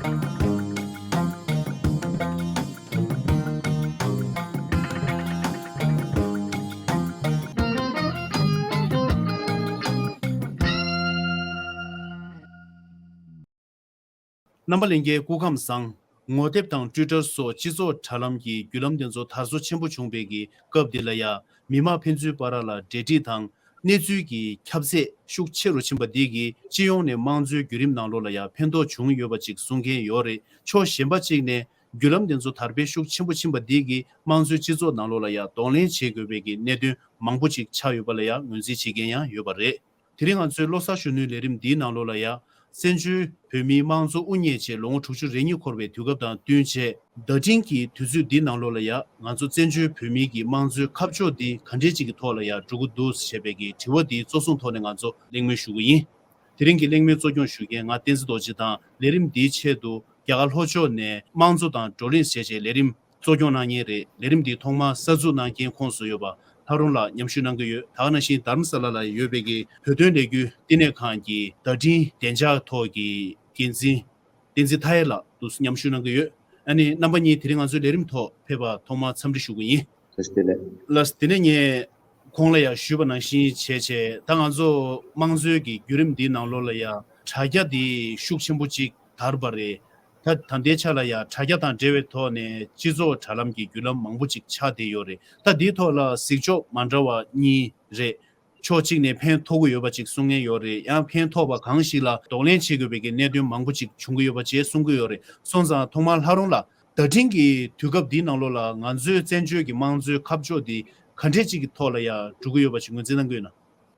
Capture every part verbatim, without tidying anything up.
རྣམ་པ་ལྷན་རྒྱས་སྐུ་ཁམས་བཟང་། ངོ་དེབ་དང་ཊུའི་ཊར་སོགས་སྤྱི་ཚོགས་དྲ་ལམ་གྱི་བརྒྱུད་ལམ་དེ་ཚོ་དར་སོ་ཆེན་པོ་བྱུང་བའི་གི་སྐབས་འདི་ལ་ཡ། མི་མང་ཕན་ཚུན་བར་ལ་འབྲེལ་འདྲིས་དང་གནས་ཚུལ་གྱི་ཁྱབ་ཚད་ཤུགས་ཆེ་རུ་ཕྱིན་པ་འདི་གིས་སྤྱི་ཡོངས་ནས་དམངས་གཙོའི་བརྒྱུད་རིམ་ནང་ལོགས་ལ་ཡ་ཕན་ཐོགས་བྱུང་ཡོད་པ་ཅིག་གསུང་མཁན་ཡོད་རེད། ཕྱོགས་གཞན་པ་ཅིག་ནས་བརྒྱུད་ལམ་དེ་ཚོ་དར་སྤེལ་ཤུགས་ཆེན་པོ་ཕྱིན་པ་འདི་གིས་དམངས་གཙོའི་སྤྱི་ཚོགས་ནང་ལོགས་ལ་ཡ་གདོང་ལེན་བྱེད་དགོས་པའི་གི་གནད་དོན་མང་པོ་ཅིག་ཆགས་ཡོད་པ་ལ་ཡ་ངོས་འཛིན་བྱེད་མཁན་ཡང་ཡོད་པ་རེད། དེ་རིང་ང་ཚོའི་བློ་གསར་གཞོན་ནུའི་ལས་རིམ་འདིའི་ནང་ལོགས་ལ་ཡ། བཙན་བྱོལ་བོད་མིའི་དམངས་གཙོ་དབུ་བརྙེས་རྗེས་ལོ་ངོ་དྲུག་ཅུ་རེ་གཉིས་འཁོར་བའི་དུས་སྐབས་དང་བསྟུན་བྱས། བརྡ་འཕྲིན་གྱི་དུས་ཚོད་འདིའི་ནང་ལོགས་ལ་ཡ། ང་ཚོ་བཙན་བྱོལ་བོད་མིའི་གི་དམངས་གཙོའི་ཁ་ཕྱོགས་འདི་ག་འདྲས་ཅིག་གི་ཐོག་ལ་ཡ་འགྲོ་གི་འདུག་ཞེས་པའི་གི་དྲི་བ་འདི་གཙོ་བཟུང་ཐོག་ནས་ང་ཚོ་གླེང་མོལ་ཞུ་གི་ཡིན། དེ་རིང་གི་གླེང་མོལ་གཙོ་སྐྱོང་ཞུ་མཁན་ང་བསྟན་འཛིན་རྡོ་རྗེ་དང་། ལས་རིམ་འདིའི་ཆེད་དུ་རྒྱ་གར་ལྷོ་ཕྱོགས་ནས་དམངས་གཙོ་དང་བགྲོ་གླེང་ཞེས་བྱས་ལས་རིམ་གཙོ་སྐྱོང་གནང་མཁན་རེད། ལས་རིམ་འདི་ཐོག་མར་གསར་འཛུགས་གནང་མཁན་ཁོངས་སུ་ཡོད་པ་ལྷ་རུང་ལགས་མཉམ་ཞུགས་གནང་གི་ཡོད། ད་ག་ནང་བཞིན་དྷ་རམ་ས་ལ་ལ་ཡོད་པའི་གི་བོད་དོན་ལས་འགུལ་བསྟི་གནས་ཁང་གི་བརྡ་འཕྲིན་བདེ་འཇགས་ཐོག་གི་འགན་འཛིན་བསྟན་འཛིན་མཐའ་ཡས་ལགས་འདུག་སེ་མཉམ་ཞུགས་གནང་གི་ཡོད། ཨ་ནི་རྣམ་པ་གཉིས་དེ་རིང་ང་ཚོའི་ལས་རིམ་ཐོག་ཕེབས་པར་ཐོག་མར་འཚམས་འདྲི་ཞུ་གི་ཡིན། བཀྲ་ཤིས་བདེ་ལེགས། ལགས་དེ་ནས་ངས་གོང་ལ་ཡང་ཞུས་པ་ནང་བཞིན་བྱས་བྱས་ད་ང་ཚོ་དམངས་གཙོའི་གི་བརྒྱུད་རིམ་འདིའི་ནང་ལོགས་ལ་ཡང་དྲ་རྒྱ་འདི་ཤུགས་ཆེན་པོ་ཅིག་དར་བ་རེད། ད་ད་ལྟའི་ཆ་ལ་ཡང་དྲ་རྒྱ་དང་འབྲེལ་བའི་ཐོག་ནས་སྤྱི་ཚོགས་དྲ་ལམ་གྱི་བརྒྱུད་ལམ་མང་པོ་ཅིག་ཆགས་བསྡད་ཡོད་རེད། ད་འདིའི་ཐོག་ལ་གཟིགས་ཕྱོགས་མ་འདྲ་བ་གཉིས་རེད། ཕྱོགས་གཅིག་ནས་ཕན་ཐོགས་ཀྱི་ཡོད་པ་ཅིག་གསུང་མཁན་ཡོད་རེད། ཡང་ཕན་ཐོགས་པ་གང་ཞིག་ལ་གདོང་ལེན་བྱེད་དགོས་པའི་གི་གནད་དོན་མང་པོ་ཅིག་བྱུང་གི་ཡོད་པ་བཅས་གསུང་གི་ཡོད་རེད། སོང་ཙང་ཐོག་མར་ལྷ་རུང་ལགས། བརྡ་འཕྲིན་གྱི་དུས་སྐབས་འདིའི་ནང་ལོགས་ལ་ང་ཚོའི་བཙན་བྱོལ་གྱི་དམངས་གཙོའི་ཁ་ཕྱོགས་འདི་ག་འདྲས་ཅིག་གི་ཐོག་ལ་ཡང་འགྲོ་གི་ཡོད་པ་ཅིག་ངོས་འཛིན་གནང་གི་ཡོད་ན།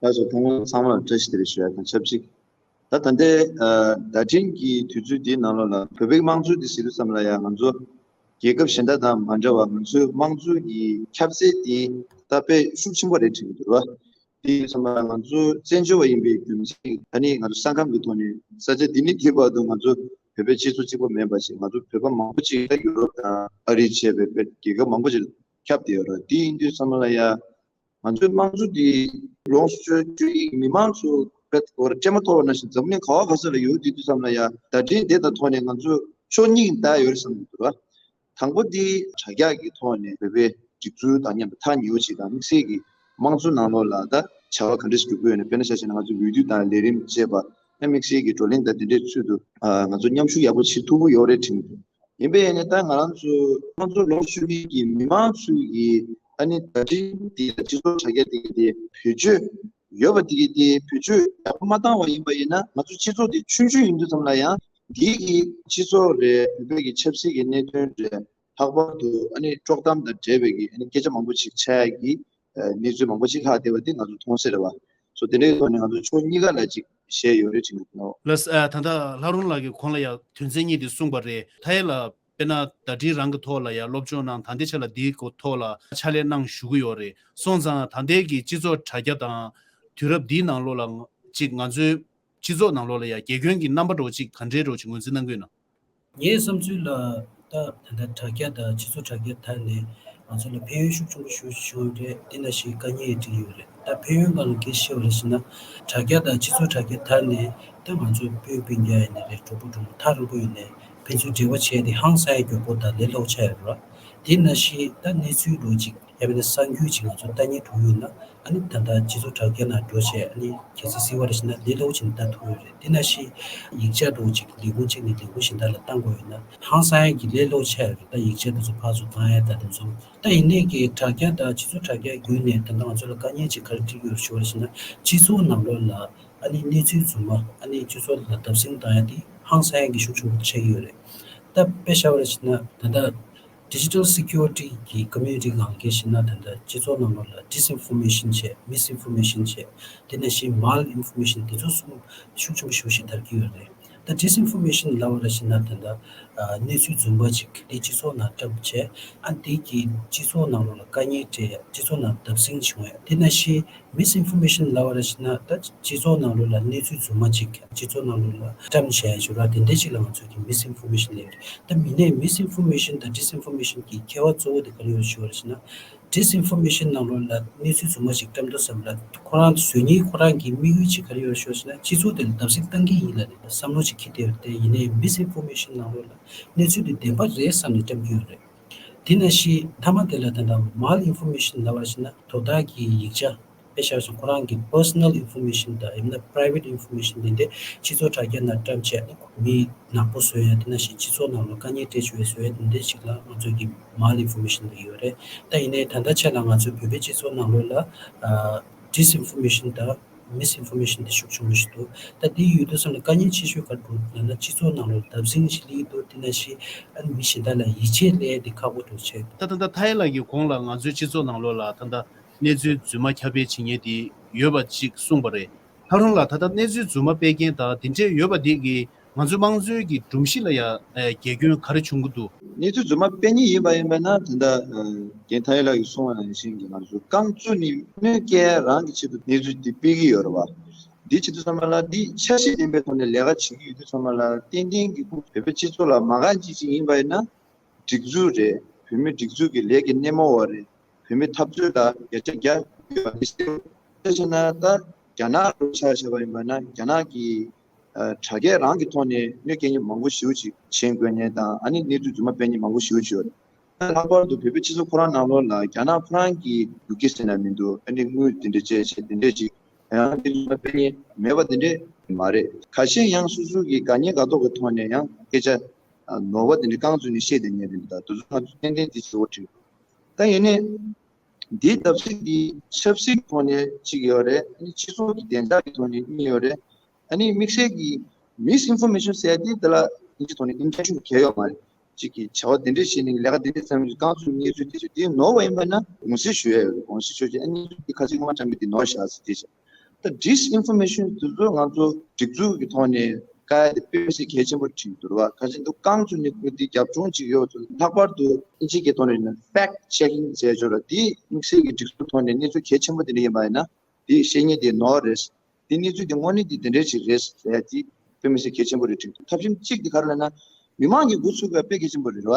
ལགས་སོ། ཐོག་མར་ཚང་མ་ལ་བཀྲ་ཤིས་བདེ་ལེགས་ཞུ་ཡ་དང་ཆབས་ཅིག་ད་ད་ལྟའི་ཨ་བརྡ་འཕྲིན་གྱི་དུས་ཚོད་འདིའི་ནང་ལོགས་ལ་བོད་པའི་དམངས་གཙོ་འདི་ཟེར་དུས་ཙམ་ལ་ཡང་ང་ཚོ་རྒྱལ་ཁབ་གཞན་དག་དང་མ་འདྲ་བར་ང་ཚོའི་དམངས་གཙོ་གི་ཁྱབ་ཚད་འདི་ད་དཔེ་ཤུགས་ཆེན་པོ་རེད་དྲན་གྱི་འདུག་ར། དེ་ཡིན་ཙང་ང་ཚོ་བཙན་བྱོལ་བ་ཡིན་པའི་རྒྱུ་མཚན་ཨ་ནི་ང་ཚོ་ས་ཁམས་ཀྱི་ཐོག་ནས་ས་ཆ་འདི་ནས་འདི་བར་དུ་ང་ཚོ་བོད་པའི་སྤྱི་ཚོགས་གཅིག་པ་མེད་པ་ཞིག་ང་ཚོ་བོད་པ་མང་པོ་ཅིག་ད་ཡུ་རོབ་དང་ཨ་རི་བཅས་པའི་བོད་རྒྱལ་ཁབ་མང་པོ་ཅིག་ཁྱབ་བསྡད་ཡོད་རེད། དེ་ཡིན་དུས་ཙམ་ལ་ཡ་ང་ཚོའི་དམངས་གཙོ་འདི་ལོངས་སུ་སྤྱོད་རྒྱུ་ཡི་མི་མང་ཚོ་བོད་སྐོར་སྤྲད་མ་ཐོབ་པ་ནང་བཞིན་འཛམ་གླིང་ག་བ་ག་ས་ལ་ཡོད་དུས་དུས་ཙམ་ལ་ཡ་བརྡ་འཕྲིན་དེ་དང་ཐོག་ནས་ང་ཚོ་ཕྱོགས་གཉིས་ཀྱི་བརྡ་ཡོད་རེད་བསམ་གྱི་འདུག་ར། དང་པོ་འདི་དྲ་རྒྱ་གི་ཐོག་ནས་བོད་པའི་སྒྲིག་འཛུགས་དང་མཉམ་དུ་ཐག་ཉེ་བོ་ཅིག་དང་དམིགས་བསལ་གྱི་དམངས་གཙོ་ནང་ལོགས་ལ་ད་བྱ་བ་ག་འདྲ་ཞིག་སྒྲུབ་ཀྱི་ཡོད་ན། དཔེར་ན་ཆ་བཞག་ན་ང་ཚོ་འོས་བསྡུ་དང་ལས་རིམ་བཅས་པ་ཡང་དམིགས་བསལ་གྱི་བགྲོ་གླེང་དང་དེ་འདྲའི་ཚུལ་དུ་ཨ་ང་ཚོ་མཉམ་ཞུགས་ཡག་པོ་བྱེད་ཐུབ་ཀྱི་ཡོད་རེད་དྲན་གྱི་འདུག་ཡིན་པས་ནི་ད་ང་རང་ཚོ་དམངས་གཙོ་ལོངས་སུ་སྤྱོད་མཁན་གྱི་མི་མང་ཚོས་ཀྱི་ཨ་ནི་བརྡ་འཕྲིན་འདི་དང་སྤྱི་ཚོགས་དྲ་རྒྱ་འདི་གི་དེ་བེད་སྤྱོད་ཡོད་པ་འདི་གི་དེ་བེད་སྤྱོད་ཡག་པོ་མ་བཏང་བ་ཡིན་པ་ཡིན་ན་ང་ཚོ་སྤྱི་ཚོགས་དེ་ཆུང་ཆུང་ཡིན་དུས་ཙམ་ལ་ཡང་འདི་གི་སྤྱི་ཚོགས་རེད། བོད་པའི་གི་ཆབ་སྲིད་ཀྱི་གནད་དོན་རེད། ལྷག་པར་དུ་ཨ་ནི་དཀྲོག་གཏམ་དང་འབྲེལ་བའི་གི་ཨ་ནི་སྐད་ཆ་མང་པོ་ཞིག་ཆགས་ཡ་གི་ཨ་གནས་ཚུལ་མང་པོ་ཞིག་ལྷག་བསྡད་པ་དེ་ང་ཚོ་མཐོང་གསལ་རེད་བ། སོ་དེ་འདྲའི་ཐོག་ནས་ང་ཚོ་ཕྱོགས་གཉིས་ཀ་ལ་ཅིག་བཤད་ཡོད་རེད་དྲན་གྱི་འདུག་ལགས་ཨ། ད་ལྟ་ལྷ་རུང་ལགས་ཀྱིས་གོང་ལ་ཡང་དོན་ཚན་གཉིས་དེ་གསུངས་པ་རེད། མཐའ་ཡས་ལགས་དཔེར་ན་བརྡ་འཕྲིན་རང་གི་ཐོག་ལ་ཡང་སློབ་སྦྱོང་གནང་ད་ལྟའི་ཆ་ལ་འདིའི་ཐོག་ལ་ཕྱག་ལས་གནང་བཞུགས་ཀྱི་ཡོད་རེད། སོང་ཙང་ད་ལྟའི་གི་སྤྱི་ཚོགས་དྲ་རྒྱ་དང་དུས་རབས་འདིའི་ནང་ལོགས་ལ་ཅིག་ང་ཚོའི་སྤྱི་ཚོགས་ནང་ལོགས་ལ་ཡང་དགེ་སྐྱོན་གྱི་རྣམ་པ་འདྲ་བོ་ཅིག་ག་འདྲའི་འདྲ་བོ་ཅིག་ངོས་འཛིན་གནང་གི་ཡོད་ན། ངའི་བསམ་ཚུལ་ལ་ད་ད་ལྟ་དྲ་རྒྱ་དང་སྤྱི་ཚོགས་དྲ་རྒྱ་དར་ནས་ང་ཚོ་ལ་ཕན་ཡོན་ཤུགས་ཆེན་པོ་ཞིག་བྱུང་ཡོད་རེད། དེ་ནང་བཞིན་དཀའ་ངལ་ཡང་འཕྲད་ཡོད་རེད། ད་ཕན་ཡོན་སྒང་ལ་སྐད་ཆ་བཤད་པ་རེད་ཟེར་ན། དྲ་རྒྱ་དང་སྤྱི་ཚོགས་དྲ་རྒྱ་དར་ནས་ད་ང་ཚོ་སྤུན་སྤུན་ཀྱག་ཡིན་ན་རེད། གྲོགས་པོ་གྲོགས་མོ་ཐག་རིང་པོ་ཡོད་ནའི་ཕན་ཚུན་འབྲེལ་བ་བྱས་ཏེ་ཧང་སང་ཡ་མགྱོགས་པོ་དང་ལས་སླ་པོ་ཆགས་ཡོད་རེད། དེ་ནང་བཞིན་ད་གནས་ཚུལ་འདྲ་བོ་ཅིག་ཡང་མིན་ན་གསར་འགྱུར་ཅིག་ང་ཚོ་ལྟ་སྙིང་བྲོ་ཡོད་ན། ཨ་ནི་ད་ལྟ་སྤྱི་ཚོགས་དྲ་རྒྱ་ནང་འགྲོ་བྱས་ཨ་ནི་གལ་སྲིད་གཟིགས་པ་རེད་ཟེར་ན་ལས་སླ་པོ་བྱས་ནས་ལྟ་ཐུབ་ཡོད་རེད། དེ་ནང་བཞིན་ཡིག་ཆ་འདྲ་བོ་ཅིག་ལས་ཁུངས་གཅིག་ནས་ལས་ཁུངས་གཞན་དག་ལ་བཏང་དགོས་ཡོད་ན་ཧང་སང་ཡ་གི་ལས་སླ་པོ་ཆགས་ཡོད་རེད། ད་ཡིག་ཆ་དེ་ཚོ་ཕར་ཚུར་བཏང་ཡ་ད་དེ་ཚོ་ད་ཡིན་ནའི་གི་དྲ་རྒྱ་དང་སྤྱི་ཚོགས་དྲ་རྒྱ་བརྒྱུད་ནས་ད་ལྟ་ང་ཚོ་ལ་དཀའ་ངལ་ཅིག་ག་རེ་འཕྲད་ཀྱི་ཡོད་རེད་ཞུ་བ་རེད་ཟེར་ན། སྤྱི་ཚོགས་ནང་ལོགས་ལ་ཨ་ནི་གནས་ཚུལ་རྫུན་མ་ཨ་ནི་སྤྱི་ཚོགས་ལ་བརྡབ་གསིག་བཏང་ཡ་དེ་ཧང་སང་ཡ་གི་ཤུགས་ཆེན་པོ་ཆགས་ཀྱི་ཡོད་རེད། ད་དཔེ་བཞག་པ་རེད་ཟེར་ན་ད་ལྟ་Digital security གི་community སྒང་སྐད་བཤད་ན་ད་ལྟ་སྤྱི་ཚོགས་ནང་ལོགས་ལ་disinformation བྱས་misinformation བྱས་དེ་ནང་བཞིན་malinformation དེ་ཚོ་གསུམ་ཤུགས་ཆེན་པོ་ཞེ་པོ་ཞིག་དར་གྱི་ཡོད་རེད། ད་disinformation ལབ་པ་རེད་ཟེར་ན་ད་ལྟ་ཨ་གནས་ཚུལ་རྫུན་པ་ཅིག་དེ་སྤྱི་ཚོགས་ནང་བཀྲམ་བྱས་ཨ་དེ་གིས་སྤྱི་ཚོགས་ནང་ལོགས་ལ་དཀའ་ངལ་སྤྲད་ཡ་སྤྱི་ཚོགས་ནང་བརྡབ་གསིག་བྱུང་ཡ་དེ་ནང་བཞིན། Misinformation ལབ་པ་རེད་ཟེར་ན་ད་སྤྱི་ཚོགས་ནང་ལོགས་ལ་གནས་ཚུལ་རྫུན་མ་ཅིག་སྤྱི་ཚོགས་ནང་ལོགས་ལ་བཀྲམ་བྱས་ཞུ་ར་དེ་འདྲ་ཅིག་ལ་ང་ཚོས་ཀྱི་misinformation ལབ་རེད། ད་མི་སྣས་misinformation དང་disinformation གི་ཁྱད་པར་གཙོ་བོ་དེ་ག་རེ་ཡོད་ཞུ་བ་རེད་ཟེར་ན། Disinformation ནང་ལོགས་ལ་གནས་ཚུལ་རྫུན་མ་ཞིག་བཀྲམ་དུས་ཙམ་ལ་ཁོ་རང་བཟོ་མཁན་ཁོ་རང་གི་དམིགས་ཡུལ་ཅིག་ག་རེ་ཡོད་ཤོད་ཟེར་ན། སྤྱི་ཚོགས་དེ་ལ་བརྡབ་གསིག་བཏང་གི་ཡིན་ལབ་ནས་བསམ་བློ་ཅིག་འཁྱེར་བསྡད་ཡོད་རེད་དེ། ཡིན་ནའི་Misinformation ནང་ལོགས་ལ་གནས་ཚུལ་དེ་བདེན་པ་རེད་བསམ་ནས་བཀྲམ་གྱི་ཡོད་རེད། དེ་ནང་བཞིན་མཐའ་མ་དེ་ལ་ད་ལྟ་Malinformation ལབ་པ་ཞིག་ན་དོ་བདག་གི་ཡིག་ཆ། དཔེ་བཞག་སོང་ཁོ་རང་གི་Personal Information དང་ཡང་ན་Private Information དེ་འདྲ་སྤྱི་ཚོགས་དྲ་རྒྱ་ནང་བཀྲམ་བྱས་མི་ནག་པོ་བཟོ་ཡ། དེ་ནང་བཞིན་སྤྱི་ཚོགས་ནང་ལ་དཀའ་ངལ་སྤྲད་བཅུག་ཡ་བཟོ་ཡ་དེ་འདྲ་ཞིག་ལ་ང་ཚོ་གི་Malinformation ལབ་ཀྱི་ཡོད་རེད། ད་ཡིན་ནའི་ད་ལྟ་ཆ་ལ་ང་ཚོའི་བོད་པའི་སྤྱི་ཚོགས་ནང་ལོགས་ལ་Disinformation དང་Misinformation དེ་ཤུགས་ཆེན་པོ་ཞིག་འདུག་ད་དེ་ཡོད་དུས་ཙམ་ལ་དཀའ་ངལ་ཆེ་ཤོས་ག་རེ་འདུག་ལབ་ན། སྤྱི་ཚོགས་ནང་ལོགས་ལ་བརྡབ་གསིག་ཞིག་སླེབས་འདུག་དེ་ནང་བཞིན་ཨ་ནི་མི་གཞན་དག་ལ་ཡིད་ཆེས་སླེབས་ཡ་དེ་ཁག་པོ་འདུག་བྱས། ད་ད་ད་ཐའི་ལགས་ཀྱིས་གོང་ལ་ང་ཚོའི་སྤྱི་ཚོགས་ནང་ལོགས་ལ་ད་ད་གནས་ཚུལ་རྫུན་མ་ཁྱབ་སྤེལ་བྱེད་མཁན་དེ་ཡོད་པ་ཅིག་གསུངས་པ་རེད། ད་རུང་ལ་ད་ལྟ་གནས་ཚུལ་རྫུན་མ་སྤེལ་མཁན་དང་དེ་འདྲས་ཡོད་པ་དེ་གིས་ང་ཚོའི་དམངས་གཙོའི་གི་སྒྲོམ་གཞི་ལ་ཡང་འགལ་སྐྱོན་ག་རེ་བྱུང་གི་འདུག་གནས་ཚུལ་རྫུན་མ་སྤེལ་མཁན་ཡིན་པ་ཡིན་པ་ན་ད་ལྟ་རྒན་ཐའི་ལགས་ཀྱིས་གསུངས་པ་ནང་བཞིན་གྱི་ང་ཚོ་རྐང་བཙུགས་ནས་གནོད་སྐྱེལ་རང་གི་ཆེད་དུ་གནས་ཚུལ་འདི་སྤེལ་གྱི་ཡོད་རེད་བ། འདི་བྱེད་དུས་ཚང་མ་ལ་འདི་འཆར་གཞི་ལྡན་པའི་ཐོག་ནས་ལས་ཀ་བྱེད་ཀྱི་ཡོད་དུས་ཚང་མ་ལ་ཏན་ཏན་གྱི་ཁོང་བོད་པའི་སྤྱི་ཚོགས་ལ་མ་དགའ་ཅིག་ཅིག་ཡིན་པ་ཡིན་ན། སྒྲིག་འཛུགས་རེད། བོད་མི་སྒྲིག་འཛུགས་ཀྱི་ལས་ཀྱི་སྣེ་མོ་བ་རེད། བོད་མི་འཐབ་རྩོད་ལ་བརྒྱ་ཆ་བརྒྱ་ཡོད་པ་དེ་ཤེས། དཔེ་བྱས་ན་ད་རྒྱ་ནག་ལ་ཆ་བཞག་པ་ཡིན་པ་ན་རྒྱ་ནག་གི་ཨ་དྲ་རྒྱ་རང་གི་ཐོག་ནས་གནོད་སྐྱེལ་མཁན་མང་པོ་ཞེ་པོ་ཅིག་མཆན་འགོད་མཁན་དང་ཨ་ནི་གནས་ཚུལ་རྫུན་མ་སྤེལ་མཁན་མང་པོ་ཞེ་པོ་ཅིག་ཡོད་རེད། ལྷག་པར་དུ་བོད་པའི་སྤྱི་ཚོགས་ཁོ་རང་ནང་ལོགས་ལ་རྒྱ་ནག་ཁོ་རང་གི་རྒྱུ་རྐྱེན་ཟེར་ན་མི་འདུག་ཨ་ནི་དངུལ་དེ་འདྲ་བཅད་བྱས་དེ་འདྲ་ཅིག་ཡང་གནས་ཚུལ་རྫུན་མ་སྤེལ་མཁན་མེད་པ་དེ་འདྲ་མ་རེད། ཁ་ཤས་ཡང་སོ་སོ་གི་དགའ་ཉེ་དགའ་ཐོག་གི་ཐོག་ནས་ཡང་སྐད་ཆ་ནོར་བ་དེ་འདྲ་རྐང་བཙུགས་ནས་བཤད་བསྡད་མཁན་རེད་འདུག་ད་དེ་ཚོ་ང་ཚོ་ཏན་ཏན་དེ་བྱེད་དགོས་བྲིས། ད་ཡིན་ནའི་འདིའི་བརྡབ་གསིག་འདི་ཆབ་སྲིད་ཐོག་ནས་གཅིག་ཡོད་རེད། ཨ་ནི་སྤྱི་ཚོགས་ཀྱི་བདེ་འཇགས་ཀྱི་ཐོག་ནས་གཉིས་ཡོད་རེད། ཨ་ནི་དམིགས་བསལ་གྱི་Misinformation ཟེར་ཡ་དེ་དེ་ལ་ཨིན་ཇི་ཐོག་ནས་Intention གལ་ཡོད་མ་རེད། གཅིག་གིས་བྱ་བ་དེ་འདྲས་བྱས་ནས་ལས་ཀ་དེ་འདྲས་བརྩམས་ནས་རྐང་བཙུགས་གནས་ཚུལ་དེ་ཚོ་དེ་ནོར་བ་ཡིན་པ་ན་དགོངས་སེལ་ཞུ་ཡ་ཡོད་རེད། དགོངས་སེལ་ཞུ་བྱས་ཨ་ནི་གནས་ཚུལ་དེ་ཁ་སང་སྔོན་མ་བཀྲམ་པ་དེ་ནོར་བཞག་ཟེར་དེ་བྱས། ད་Disinformation དེ་ཚོ་ང་ཚོ་སྒྲིག་འཛུགས་ཀྱི་ཐོག་ནས་བཀག་ཡ་དེ་དཔེ་མི་སྲིད་གལ་ཆེན་པོ་བྱེད་ཀྱི་འདུག་ར་བ། ཁ་ཅིག་འདུག་རྐང་བཙུགས་ནས་ཁོ་དེ་རྒྱབ་ལྗོངས་ཅིག་ཡོད་ཚུལ། ལྷག་པར་དུ་ཨིན་ཇི་སྐད་ཐོག་ནས་ཡིན་ན་Fact Checking ཟེར་ཆོག་ར། དེ་དམིགས་བསལ་གྱི་སྒྲིག་འཛུགས་ཐོག་ནས་གནས་ཚུལ་གལ་ཆེན་པོ་དེ་འདྲ་ཡིན་པ་ཡིན་ན་དེ་བཤད་མཁན་དེ་ནོར་རེད། དེ་གནས་ཚུལ་དེ་དངོས་གནས་དེ་དེ་འདྲ་ཅིག་རེད་ཟེར་ཡ་དེ་དཔེ་མི་སྲིད་གལ་ཆེན་པོ་རེད་དྲན་འདུག་ཐབས་ཤེས་གཅིག་དེ་ག་རེ་ལབ་ན་མི་མང་གི་འགོ་ཚུགས་པ་དཔེ་གལ་ཆེན་པོ་རེད་ར་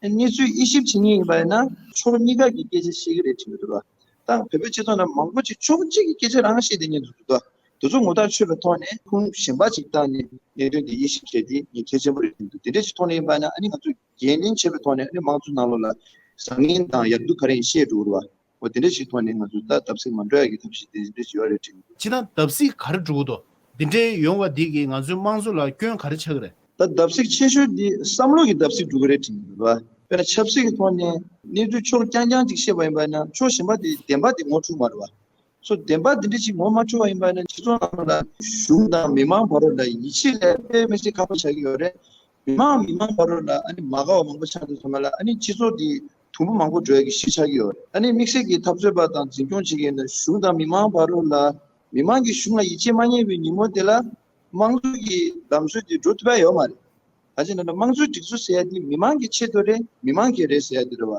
བ། གནས་ཚུལ་དབྱེ་ཞིབ་བྱེད་མཁན་ཡིན་པ་ཡིན་ན་ཕྱོགས་གཉིས་ཀ་གི་སྐད་ཆ་བཤད་ཀྱི་རེད་དྲན་གྱི་འདུག་ར་བ། ད་བོད་པའི་སྤྱི་ཚོགས་ནང་མང་པོ་ཅིག་ཕྱོགས་གཅིག་གི་སྐད་ཆ་རང་བཤད་བསྡད་མཁན་འདུག་འདུག་ད། དེ་ཚོ་ངོ་ཐག་ཆོད་པའི་ཐོག་ནས་ཁུངས་གཞན་པ་ཅིག་བཏང་ནས་གནད་དོན་འདི་དབྱེ་ཞིབ་བྱས་ཏེ་ངས་གལ་ཆེན་པོ་རེད་དྲན་འདུག་དེ་འདྲ་ཞིག་ཐོག་ནས་ཡིན་པ་ན་ཨ་ནི་ང་ཚོས་འགན་ལེན་བྱས་པའི་ཐོག་ནས་ཨ་ནི་དམངས་གཙོ་ནང་ལོགས་ལ་བཟང་ངན་དང་ཡག་སྡུག་ག་རེ་ཡིན་ཤེས་འགྲོ་གི་རེད་བ། འོ་དེ་འདྲ་ཞིག་ཐོག་ནས་ང་ཚོས་ད་བརྡབ་གསིག་མ་འགྲོ་ཡག་གི་ཐབས་ཤེས་དེ་འདྲ་ཞིག་ཡོད་རེད་དྲན་འདུག་སྤྱིར་བཏང་བརྡབ་གསིག་ག་རེ་འགྲོ་གི་འདུག་འདི་འདྲའི་ཡོང་བ་འདི་གིས་ང་ཚོའི་དམངས་གཙོ་ལ་སྐྱོན་ག་རེ་ཆགས་ཀྱི་རེད། ད་བརྡབ་གསིག་ཆེ་ཤོས་འདི་བསམ་བློ་གི་བརྡབ་གསིག་འགྲོ་གི་རེད་དྲན་གྱི་འདུག་བ། དཔེར་ན་ཆབ་སྲིད་ཀྱི་ཐོག་ནས་གནས་ཚུལ་ཕྱོགས་རྐྱང་རྐྱང་ཅིག་བཤད་པ་ཡིན་པ་ཡིན་ན་ཕྱོགས་གཞན་པ་དེ་བདེན་པ་དེ་ངོ་འཕྲོད་མ་རེད་བ། སོ་བདེན་པ་འདི་འདྲ་ཞིག་ངོ་མ་འཕྲོད་པ་ཡིན་པ་ཡིན་ན་སྤྱི་ཚོགས་ནང་ལ་གཞུང་དང་མི་མང་བར་ལ་ཡིད་ཆེས་ལས་དཔེ་མི་སྲིད་ཁག་པོ་ཆགས་ཀྱི་ཡོད་རེད། མི་མང་མི་མང་བར་ལ་ཨ་ནི་མ་དགའ་བ་མང་པོ་ཆགས་དུས་ཚང་མ་ལ་ཨ་ནི་སྤྱི་ཚོགས་འདི་དུམ་བུ་མང་པོ་འགྲོ་ཡ་གི་གཞི་ཆགས་ཀྱི་ཡོད་རེད། ཨ་ནི་དམིགས་བསལ་གྱི་འཐབ་རྩོད་པ་དང་འཛིན་སྐྱོང་བྱེད་མཁན་ལ་གཞུང་དང་མི་མང་བར་ལ་མི་མང་གིས་གཞུང་ལ་ཡིད་ཆེས་མ་རྙེད་པའི་ཉིན་མོ་དེ་ལ་དམངས་གཙོ་གི་ལམ་སྲོལ་དེ་འགྲོ་ཐུབ་ཡ་ཡོད་མ་རེད། ག་ཅི་ན་དམངས་གཙོའི་སྒྲིག་འཛུགས་ཟེར་ཡ་དེ་མི་མང་གི་ཆེད་དུ་རེད། མི་མང་གི་རེད་ཟེར་ཡ་དེ་རེད་བ།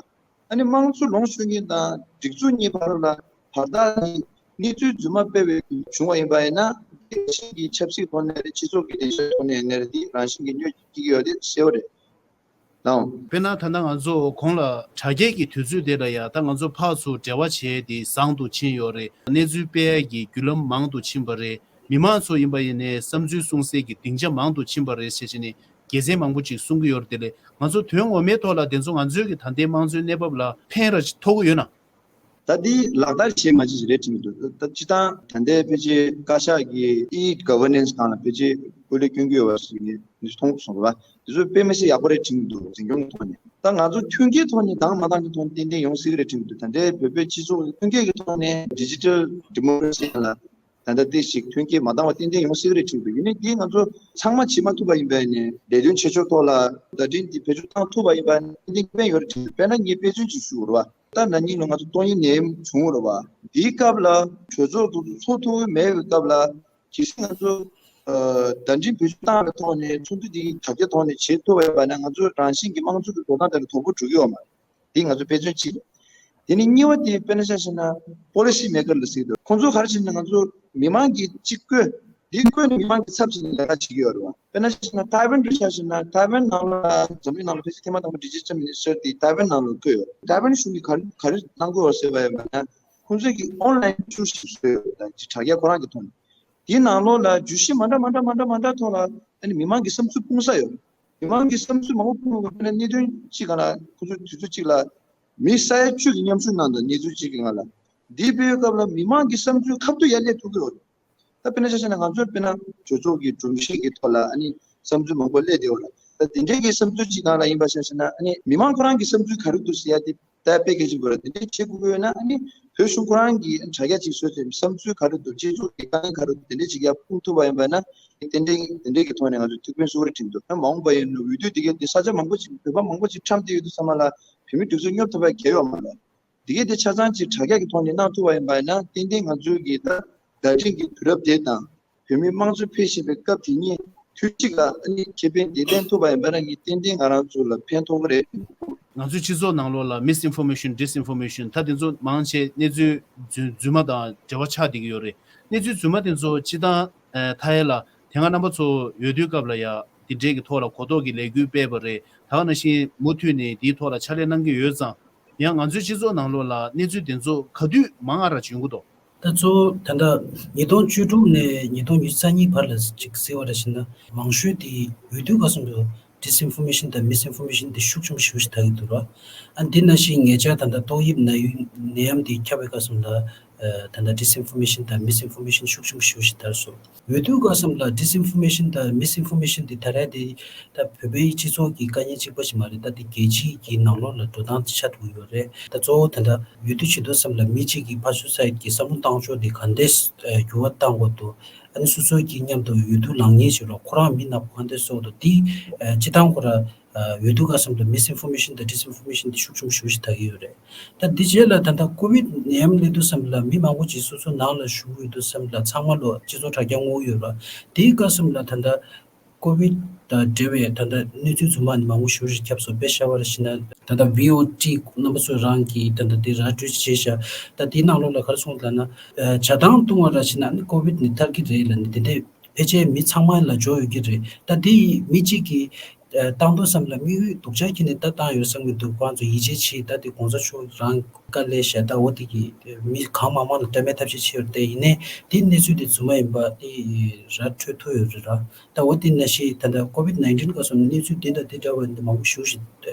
ཨ་ནི་དམངས་གཙོ་ལོངས་སྤྱོད་མཁན་དང་སྒྲིག་འཛུགས་གཉིས་བར་ལ་བར་ཐག་གི་གནས་ཚུལ་རྫུན་མ་སྤེལ་བའི་བྱུང་བ་ཡིན་པ་ཡིན་ན་རང་བཞིན་གྱི་ཆབ་སྲིད་ཐོག་ནས་རེད། སྤྱི་ཚོགས་ཀྱི་བདེ་འཇགས་ཐོག་ནས་ཡིན་ན་རེད། དེ་རང་བཞིན་གྱི་གནོད་སྐྱེལ་གྱི་ཡོད་དེ་གསལ་བོ་རེད། དང་། དཔེར་ན་ད་ལྟ་ང་ཚོ་གོང་ལ་དྲ་རྒྱའི་གི་དུས་ཚོད་དེ་ལ་ཡ་ད་ང་ཚོ་ཕར་ཚུར་འབྲེལ་བ་བྱས་ཏེ་བཟང་དུ་ཕྱིན་ཡོད་རེད། གནས་ཚུལ་སྤེལ་ཡ་གི་བརྒྱུད་ལམ་མང་དུ་ཕྱིན་པ་རེད། མི་མང་ཚོ་ཡིན་པ་ཡིན་ནའི་བསམ་ཚུལ་གསུང་སའི་གི་སྡིངས་ཆ་མང་དུ་ཕྱིན་པ་རེད་ཟེར་བྱས་ནས་དགེ་མཚན་མང་པོ་ཅིག་གསུང་གི་ཡོད་རེད། དེ་ལས་ང་ཚོ་དོན་ངོ་མའི་ཐོག་ལ་དེ་ཚོ་ང་ཚོའི་གི་ད་ལྟའི་དམངས་གཙོའི་གནས་བབ་ལ་ཕན་ར་ཅིག་ཐོགས་ཀྱི་ཡོད་ན། ད་འདི་ལག་བསྟར་བྱེད་མ་བྱེད་ཅིག་རེད་དྲན་གྱི་འདུག་ད་སྤྱིར་བཏང་ད་ལྟའི་ཕལ་ཆེར་བཀའ་ཤག་གི་e-governance སྒང་ལ་ཕལ་ཆེར་སྐུ་ལས་བསྐྱོན་གྱི་ཡོད་པ་ཞིག་ནས་མཐོང་སོང་རེད་བ། དེ་ཚོ་དཔེ་མི་སྲིད་ཡག་པོ་རེད་དྲན་གྱི་འདུག་འཛིན་སྐྱོང་གི་ཐོག་ནས། ད་ང་ཚོ་མཐུན་རྐྱེན་ཐོག་ནས་དང་མ་དང་གི་ཐོག་ནས་ཏན་ཏན་ཡོང་སྲིད་ཀྱི་རེད་དྲན་གྱི་འདུག་ད་ལྟའི་བོད་པའི་སྤྱི་ཚོགས་མཐུན་རྐྱེན་གྱི་ཐོག་ནས་digital democracy ལ་ད་ལྟ་དེ་ཞིག་མཐུན་རྐྱེན་མ་འདང་བ་ཏན་ཏན་ཡོང་སྲིད་ཀྱི་རེད་དྲན་གྱི་འདུག་ཡིན་ནའི་འདི་ང་ཚོ་ཚང་མ་བྱེད་མ་ཐུབ་པ་ཡིན་པ་ཡིན་ནའི་ལས་དོན་བྱེད་ཕྱོགས་ཐོག་ལ་བརྡ་འཕྲིན་འདི་བེད་སྤྱོད་བཏང་ཐུབ་པ་ཡིན་པ་ཡིན་ནའི་ཏན་ཏན་ཁེ་ཕན་ཡོད་རེད་དྲན་གྱི་འདུག་དཔེར་ན་ངས་དཔེ་མཚོན་ཅིག་ཞུ་དགོས་རེད་བ། ད་ན་ནིང་ལོ་ང་ཚོ་ཏོག་དབྱིབས་ནད་ཡམས་བྱུང་རེད་བ། འདིའི་སྐབས་ལ་གྲོས་ཚོགས་དེ་ཚོ་ཚོགས་ཐུབ་ཀྱི་མེད་པའི་སྐབས་ལ་གལ་སྲིད་ང་ཚོ་ཨ་བརྡ་འཕྲིན་བེད་སྤྱོད་བཏང་བའི་ཐོག་ནས་ཚོགས་འདུ་འདི་དྲ་རྒྱ་ཐོག་ནས་བྱེད་ཐུབ་པ་ཡིན་པ་ན་ང་ཚོ་རང་བཞིན་གྱི་དམངས་གཙོ་གི་འགྲོ་སྟངས་དེ་ལ་དོ་ཕོག་འགྲོ་གི་ཡོད་མ་རེད། འདི་ང་ཚོ་དཔེ་མཚོན་གཅིག་རེད། དེ་ནས་གཉིས་པ་དེ་དཔེར་ན་ཆ་བཞག་ན་policy maker ལ་ཟེར་གྱི་འདུག་ཁོང་ཚོ་ག་རེ་བྱས་ན་ང་ཚོ་མི་མང་གིས་གཅིག་བསྐོས། འདི་བཀོད་ནས་མི་མང་གི་ཚབ་བྱས་ནས་ལས་ཀ་བྱེད་ཀྱི་ཡོད་རེད་བ། དཔེར་ན་ཆ་བཞག་ན་ཐའེ་ཝན་དུ་ཆ་བཞག་ན་ཐའེ་ཝན་ནང་ལ་འཛམ་གླིང་ནང་ལ་ཕལ་ཆེར་ཐེངས་མ་དང་པོ་ཌི་ཇི་ཊལ་མི་ནི་སི་ཊར་དེ་ཐའེ་ཝན་ནང་ལ་བསྐོས་ཡོད་རེད། ཐའེ་ཝན་གཞུང་གིས་ག་རེ་ག་རེ་གནང་གི་ཡོད་ཟེར་བ་ཡིན་པ་ན། ཁོང་ཚོས་ཀྱི་ཨོན་ལན་ཊུར་ཞིག་བཟོས་ཡོད་རེད། དྲ་རྒྱ་ཁོ་རང་གི་ཐོག་ནས། དེའི་ནང་ལོགས་ལ་བརྗོད་གཞི་མ་འདྲ་མ་འདྲ་མ་འདྲ་མ་འདྲ་ཐོག་ལ་ཨ་ནི་མི་མང་གི་བསམ་ཚུལ་སྤུངས་ས་ཡོད་རེད། མི་མང་གི་བསམ་ཚུལ་མང་པོ་སྤུངས་ཡོད་པ་ན་གནད་དོན་གཅིག་སྒང་ལ་ཁོ་ཚོས་དུས་ཚོད་གཅིག་ལ་མི་ས་ཡ་བཅུ་གི་མཉམ་ཞུགས་གནང་དང་གནས་ཚུལ་གཅིག་གི་སྒང་ལ། འདི་སྤེལ་བའི་སྐབས་ལ་མི་མང་གི་བསམ་ཚུལ་ཁ་ཐུག་ཡར་སླེབས་ཐུབ་ཀྱི་ཡོད་རེད། ད་དཔེར་ན་ཆ་བཞག་ན་ང་ཚོར་དཔེར་ན་གྲོས་ཚོགས་ཀྱི་སྒྲོམ་གཞི་གི་ཐོག་ལ་ཨ་ནི་བསམ་ཚུལ་མང་པོ་སླེབས་བསྡད་ཡོད་རེད། ད་དེ་འདྲའི་གི་བསམ་ཚུལ་གཅིག་སྒང་ལ་ཡིན་པ་ཆ་བཞག་ན་ཨ་ནི་མི་མང་ཁོ་རང་གི་བསམ་ཚུལ་ག་རེ་འདུག་ཟེར་ཡ་དེ་ད་དཔེ་གལ་ཆེན་པོ་རེད། དེ་འདྲའི་བྱེད་དགོས་ཀྱི་ཡོད་ན་ཨ་ནི་བོད་གཞུང་ཁོ་རང་གིས་དྲ་རྒྱ་ཅིག་བཟོས་ཏེ་བསམ་ཚུལ་ག་རེ་འདུག་སྤྱི་ཚོགས་ཀྱི་དཀའ་ངལ་ག་རེ་འདུག་དེ་འདྲའི་ཅིག་ཡར་སྤུངས་ཐུབ་པ་ཡིན་པ་ན་ཏན་ཏན་དེ་འདྲའི་གི་ཐོག་ནས་ང་ཚོས་ཐུགས་ཕན་གསོས་ཀྱི་རེད་དྲན་འདུག་ཡང་མ་འོངས་པ་ཡིན་ན་འོས་བསྡུ་དེ་གའི་དེ་ས་ཆ་མང་པོ་ཅིག་བོད་པ་མང་པོ་ཅིག་ཁྲམ་བསྡད་ཡོད་དུས་ཙམ་པ་ལ་བོད་མི་སྒྲིག་འཛུགས་སྙོབ་ཐུབ་པ་གལ་ཡོད་མ་རེད། འདི་གའི་དེ་ཆ་ཚང་ཅིག་དྲ་རྒྱ་གི་ཐོག་ནས་གནང་ཐུབ་པ་ཡིན་པ་ཡིན་ན་ཏན་ཏན་ང་ཚོའི་གི་ད་བརྡ་འཕྲིན་གྱི་དུས་རབས་དེ་དང་བོད་མིའི་དམངས་གཙོ་འཕེལ་བཞིན་པའི་སྐབས་དེ་གཉིས་དུས་གཅིག་ལ་ཨ་ནི་ཁེ་ཕན་དེ་ལེན་ཐུབ་པ་ཡིན་པ་ན་ངས་ཏན་ཏན་ང་རང་ཚོ་ལ་ཕན་ཐོགས་ཀྱི་རེད། ང་ཚོའི་སྤྱི་ཚོགས་ནང་ལོགས་ལ་མིས་ཨིན་ཕོར་མེ་ཤན། ཌིས་ཨིན་ཕོར་མེ་ཤན། ད་དེ་ཚོ་མང་ཆེ་གནས་ཚུལ་རྫུན་རྫུན་མ་དང་འབྲེལ་བ་ཆགས་བསྡད་ཀྱི་ཡོད་རེད། གནས་ཚུལ་རྫུན་མ་དེ་ཚོ་སྤྱི་བཏང་ཨ་མཐའ་ཡས་ལ་དེ་སྔ་རྣམ་པ་ཚོ་འོས་བསྡུའི་སྐབས་ལ་ཡ་དེ་འདྲའི་གི་ཐོག་ལ་གོ་རྟོགས་ཀྱི་ལས་འགུལ་སྤེལ་བ་རེད། ད་ག་ནང་བཞིན་མུ་མཐུད་ནས་དེའི་ཐོག་ལ་ཕྱག་ལས་གནང་གི་ཡོད་ཙང་། ཡང་ང་ཚོའི་སྤྱི་ཚོགས་ནང་ལོགས་ལ་གནས་ཚུལ་དེ་ཚོ་ག་དུས་མང་ང་ར་བྱུང་གི་འདུག་ད་གཙོ་བོ་ད་ལྟ་ཉིས་སྟོང་བཅུ་དྲུག་ནས་ཉིས་སྟོང་ཉི་ཤུ་རྩ་གཉིས་བར་ལ་ཅིག་གཟིགས་པ་ར་བྱས་ན་མང་ཤོས་དེ་འོས་བསྡུ་སྐབས་སུ་ཌིས་ཨིན་ཕོར་མེ་ཤན་དང་མིས་ཨིན་ཕོར་མེ་ཤན་དེ་ཤུགས་ཆེན་པོ་ཞེ་པོ་ཞིག་དར་གྱི་འདུག་ར། ཨ་འདི་ནང་བཞིན་ཉེ་ཆར་ད་ལྟ་ཏོག་དབྱིབས་ནད་ཡམས་ནད་ཡམས་དེ་ཁྱབ་པའི་སྐབས་སུ་ལ་ད་ལྟ་ཌིས་ཨིན་ཕོར་མེ་ཤན་དང་མིས་ཨིན་ཕོར་མེ་ཤན་ཤུགས་ཆེན་པོ་ཞེ་པོ་ཞིག་དར་སོང་། འོས་བསྡུ་སྐབས་སུ་ལ་ཌིས་ཨིན་ཕོར་མེ་ཤན་དང་མིས་ཨིན་ཕོར་མེ་ཤན་དེ་ད་རེས་དེ་ད་བོད་པའི་སྤྱི་ཚོགས་ཀྱི་དཀའ་ངལ་གཅིག་པ་ཞིག་མ་རེད། ད་དེ་རྒྱལ་སྤྱི་གི་ནང་ལོགས་ལ་འགྲོ་སྟངས་ཆགས་འགྲོ་གི་ཡོད་རེད། ད་གཙོ་བོ་ད་ལྟ་འོས་བསྡུ་བྱེད་དུས་ཙམ་ལ་མི་གཅིག་གིས་ཕར་ཚུར་ཚ་གི་བསམ་བློ་བཏང་ཕྱོགས་དེ་ག་འདྲས་འགྱུར་བ་བཏང་དགོས་འདུག་ཨ་ནི་སོ་སོའི་གི་མཉམ་དུ་འོས་བསྡུ་ལངས་མཁན་ཞིག་ལ་ཁོ་རང་མི་ནག་པོ་ག་འདྲས་བཟོ་འདུག་དེ་སྤྱི་བཏང་ཁོ་ར་འོས་བསྡུ་སྐབས་སུ་ལ་མིས་ཨིན་ཕོར་མེ་ཤན་དང་ཌིས་ཨིན་ཕོར་མེ་ཤན་དེ་ཤུགས་ཆེན་པོ་ཞེ་པོ་ཞིག་དར་གྱི་ཡོད་རེད། ད་འདི་རྗེས་ལ་ད་ལྟ་ཀོ་ཝིད་ནད་ཡམས་སླེབས་དུས་ཙམ་ལ་མི་མང་པོ་ཅིག་སོ་སོ་ནང་ལ་བཞུགས་ཡོད་དུས་ཙམ་ལ་ཚང་མ་ལོ་སྤྱི་ཚོགས་དྲ་རྒྱ་སྔོག་ཡོད་ར། དེའི་སྐབས་སུ་ལ་ད་ལྟ་ཀོ་ཝིད་དང་འབྲེལ་བའི་ད་ལྟ་གནས་ཚུལ་རྫུན་མ་ནི་མང་པོ་ཞེ་པོ་ཞིག་ཁྱབ་སོང་། དཔེ་བཞག་པ་ར་བྱས་ན་ད་ལྟ་བྷི་ཨོ་ཊི་རྣམ་པ་ཚོ་རང་གིས་ད་ལྟ་དེ་ར་སྤྲོད་བྱས་ཤག་ད་དེའི་ནང་ལོགས་ལ་ག་རེ་གསུངས་ལབ་ན་ཇ་དང་བཏུང་བ་ར་བྱས་ན་ནི་ཀོ་ཝིད་ནི་ཐར་གི་རེད་ལབ་ནི་དེ་འདྲས་ཕལ་ཆེར་མི་ཚང་མ་ལ་འབྱོར་ཡོད་ཀྱི་རེད། ད་དེ་ཡི་མི་གཅིག་གིས་ཨ་བཏང་དུས་ཙམ་ལ་དམིགས་ཡུལ་སྡུག་ཅག་ཁྱེར་ནས་ད་བཏང་ཡོད་བསམ་གྱི་འདུག་ཁོང་ཚོ་ཡིད་ཆེས་བྱེད། ད་དེ་གོང་ས་མཆོག་རང་དཀའ་ལས་བཞག་ད་འོ་དེ་གི་མི་གང་མང་མང་ལ་བཀྲམ་པའི་ཐབས་ཤེས་བྱས་ཡོད་རེད། དེ་ཡིན་ནའི་དེ་གནས་ཚུལ་དེ་རྫུན་མ་ཡིན་པ་དེ་ར་འཕྲོད་ཐུབ་ཡོད་རེད་ར། ད་འོ་དེ་ནང་བཞིན་ད་ལྟ་ཀོ་ཝིད་ནའིན་ཊིན་སྐབས་སུ་གནས་ཚུལ་དེ་དང་དེ་འདྲ་བ་འདི་མང་པོ་ཞེ་པོ་ཞིག་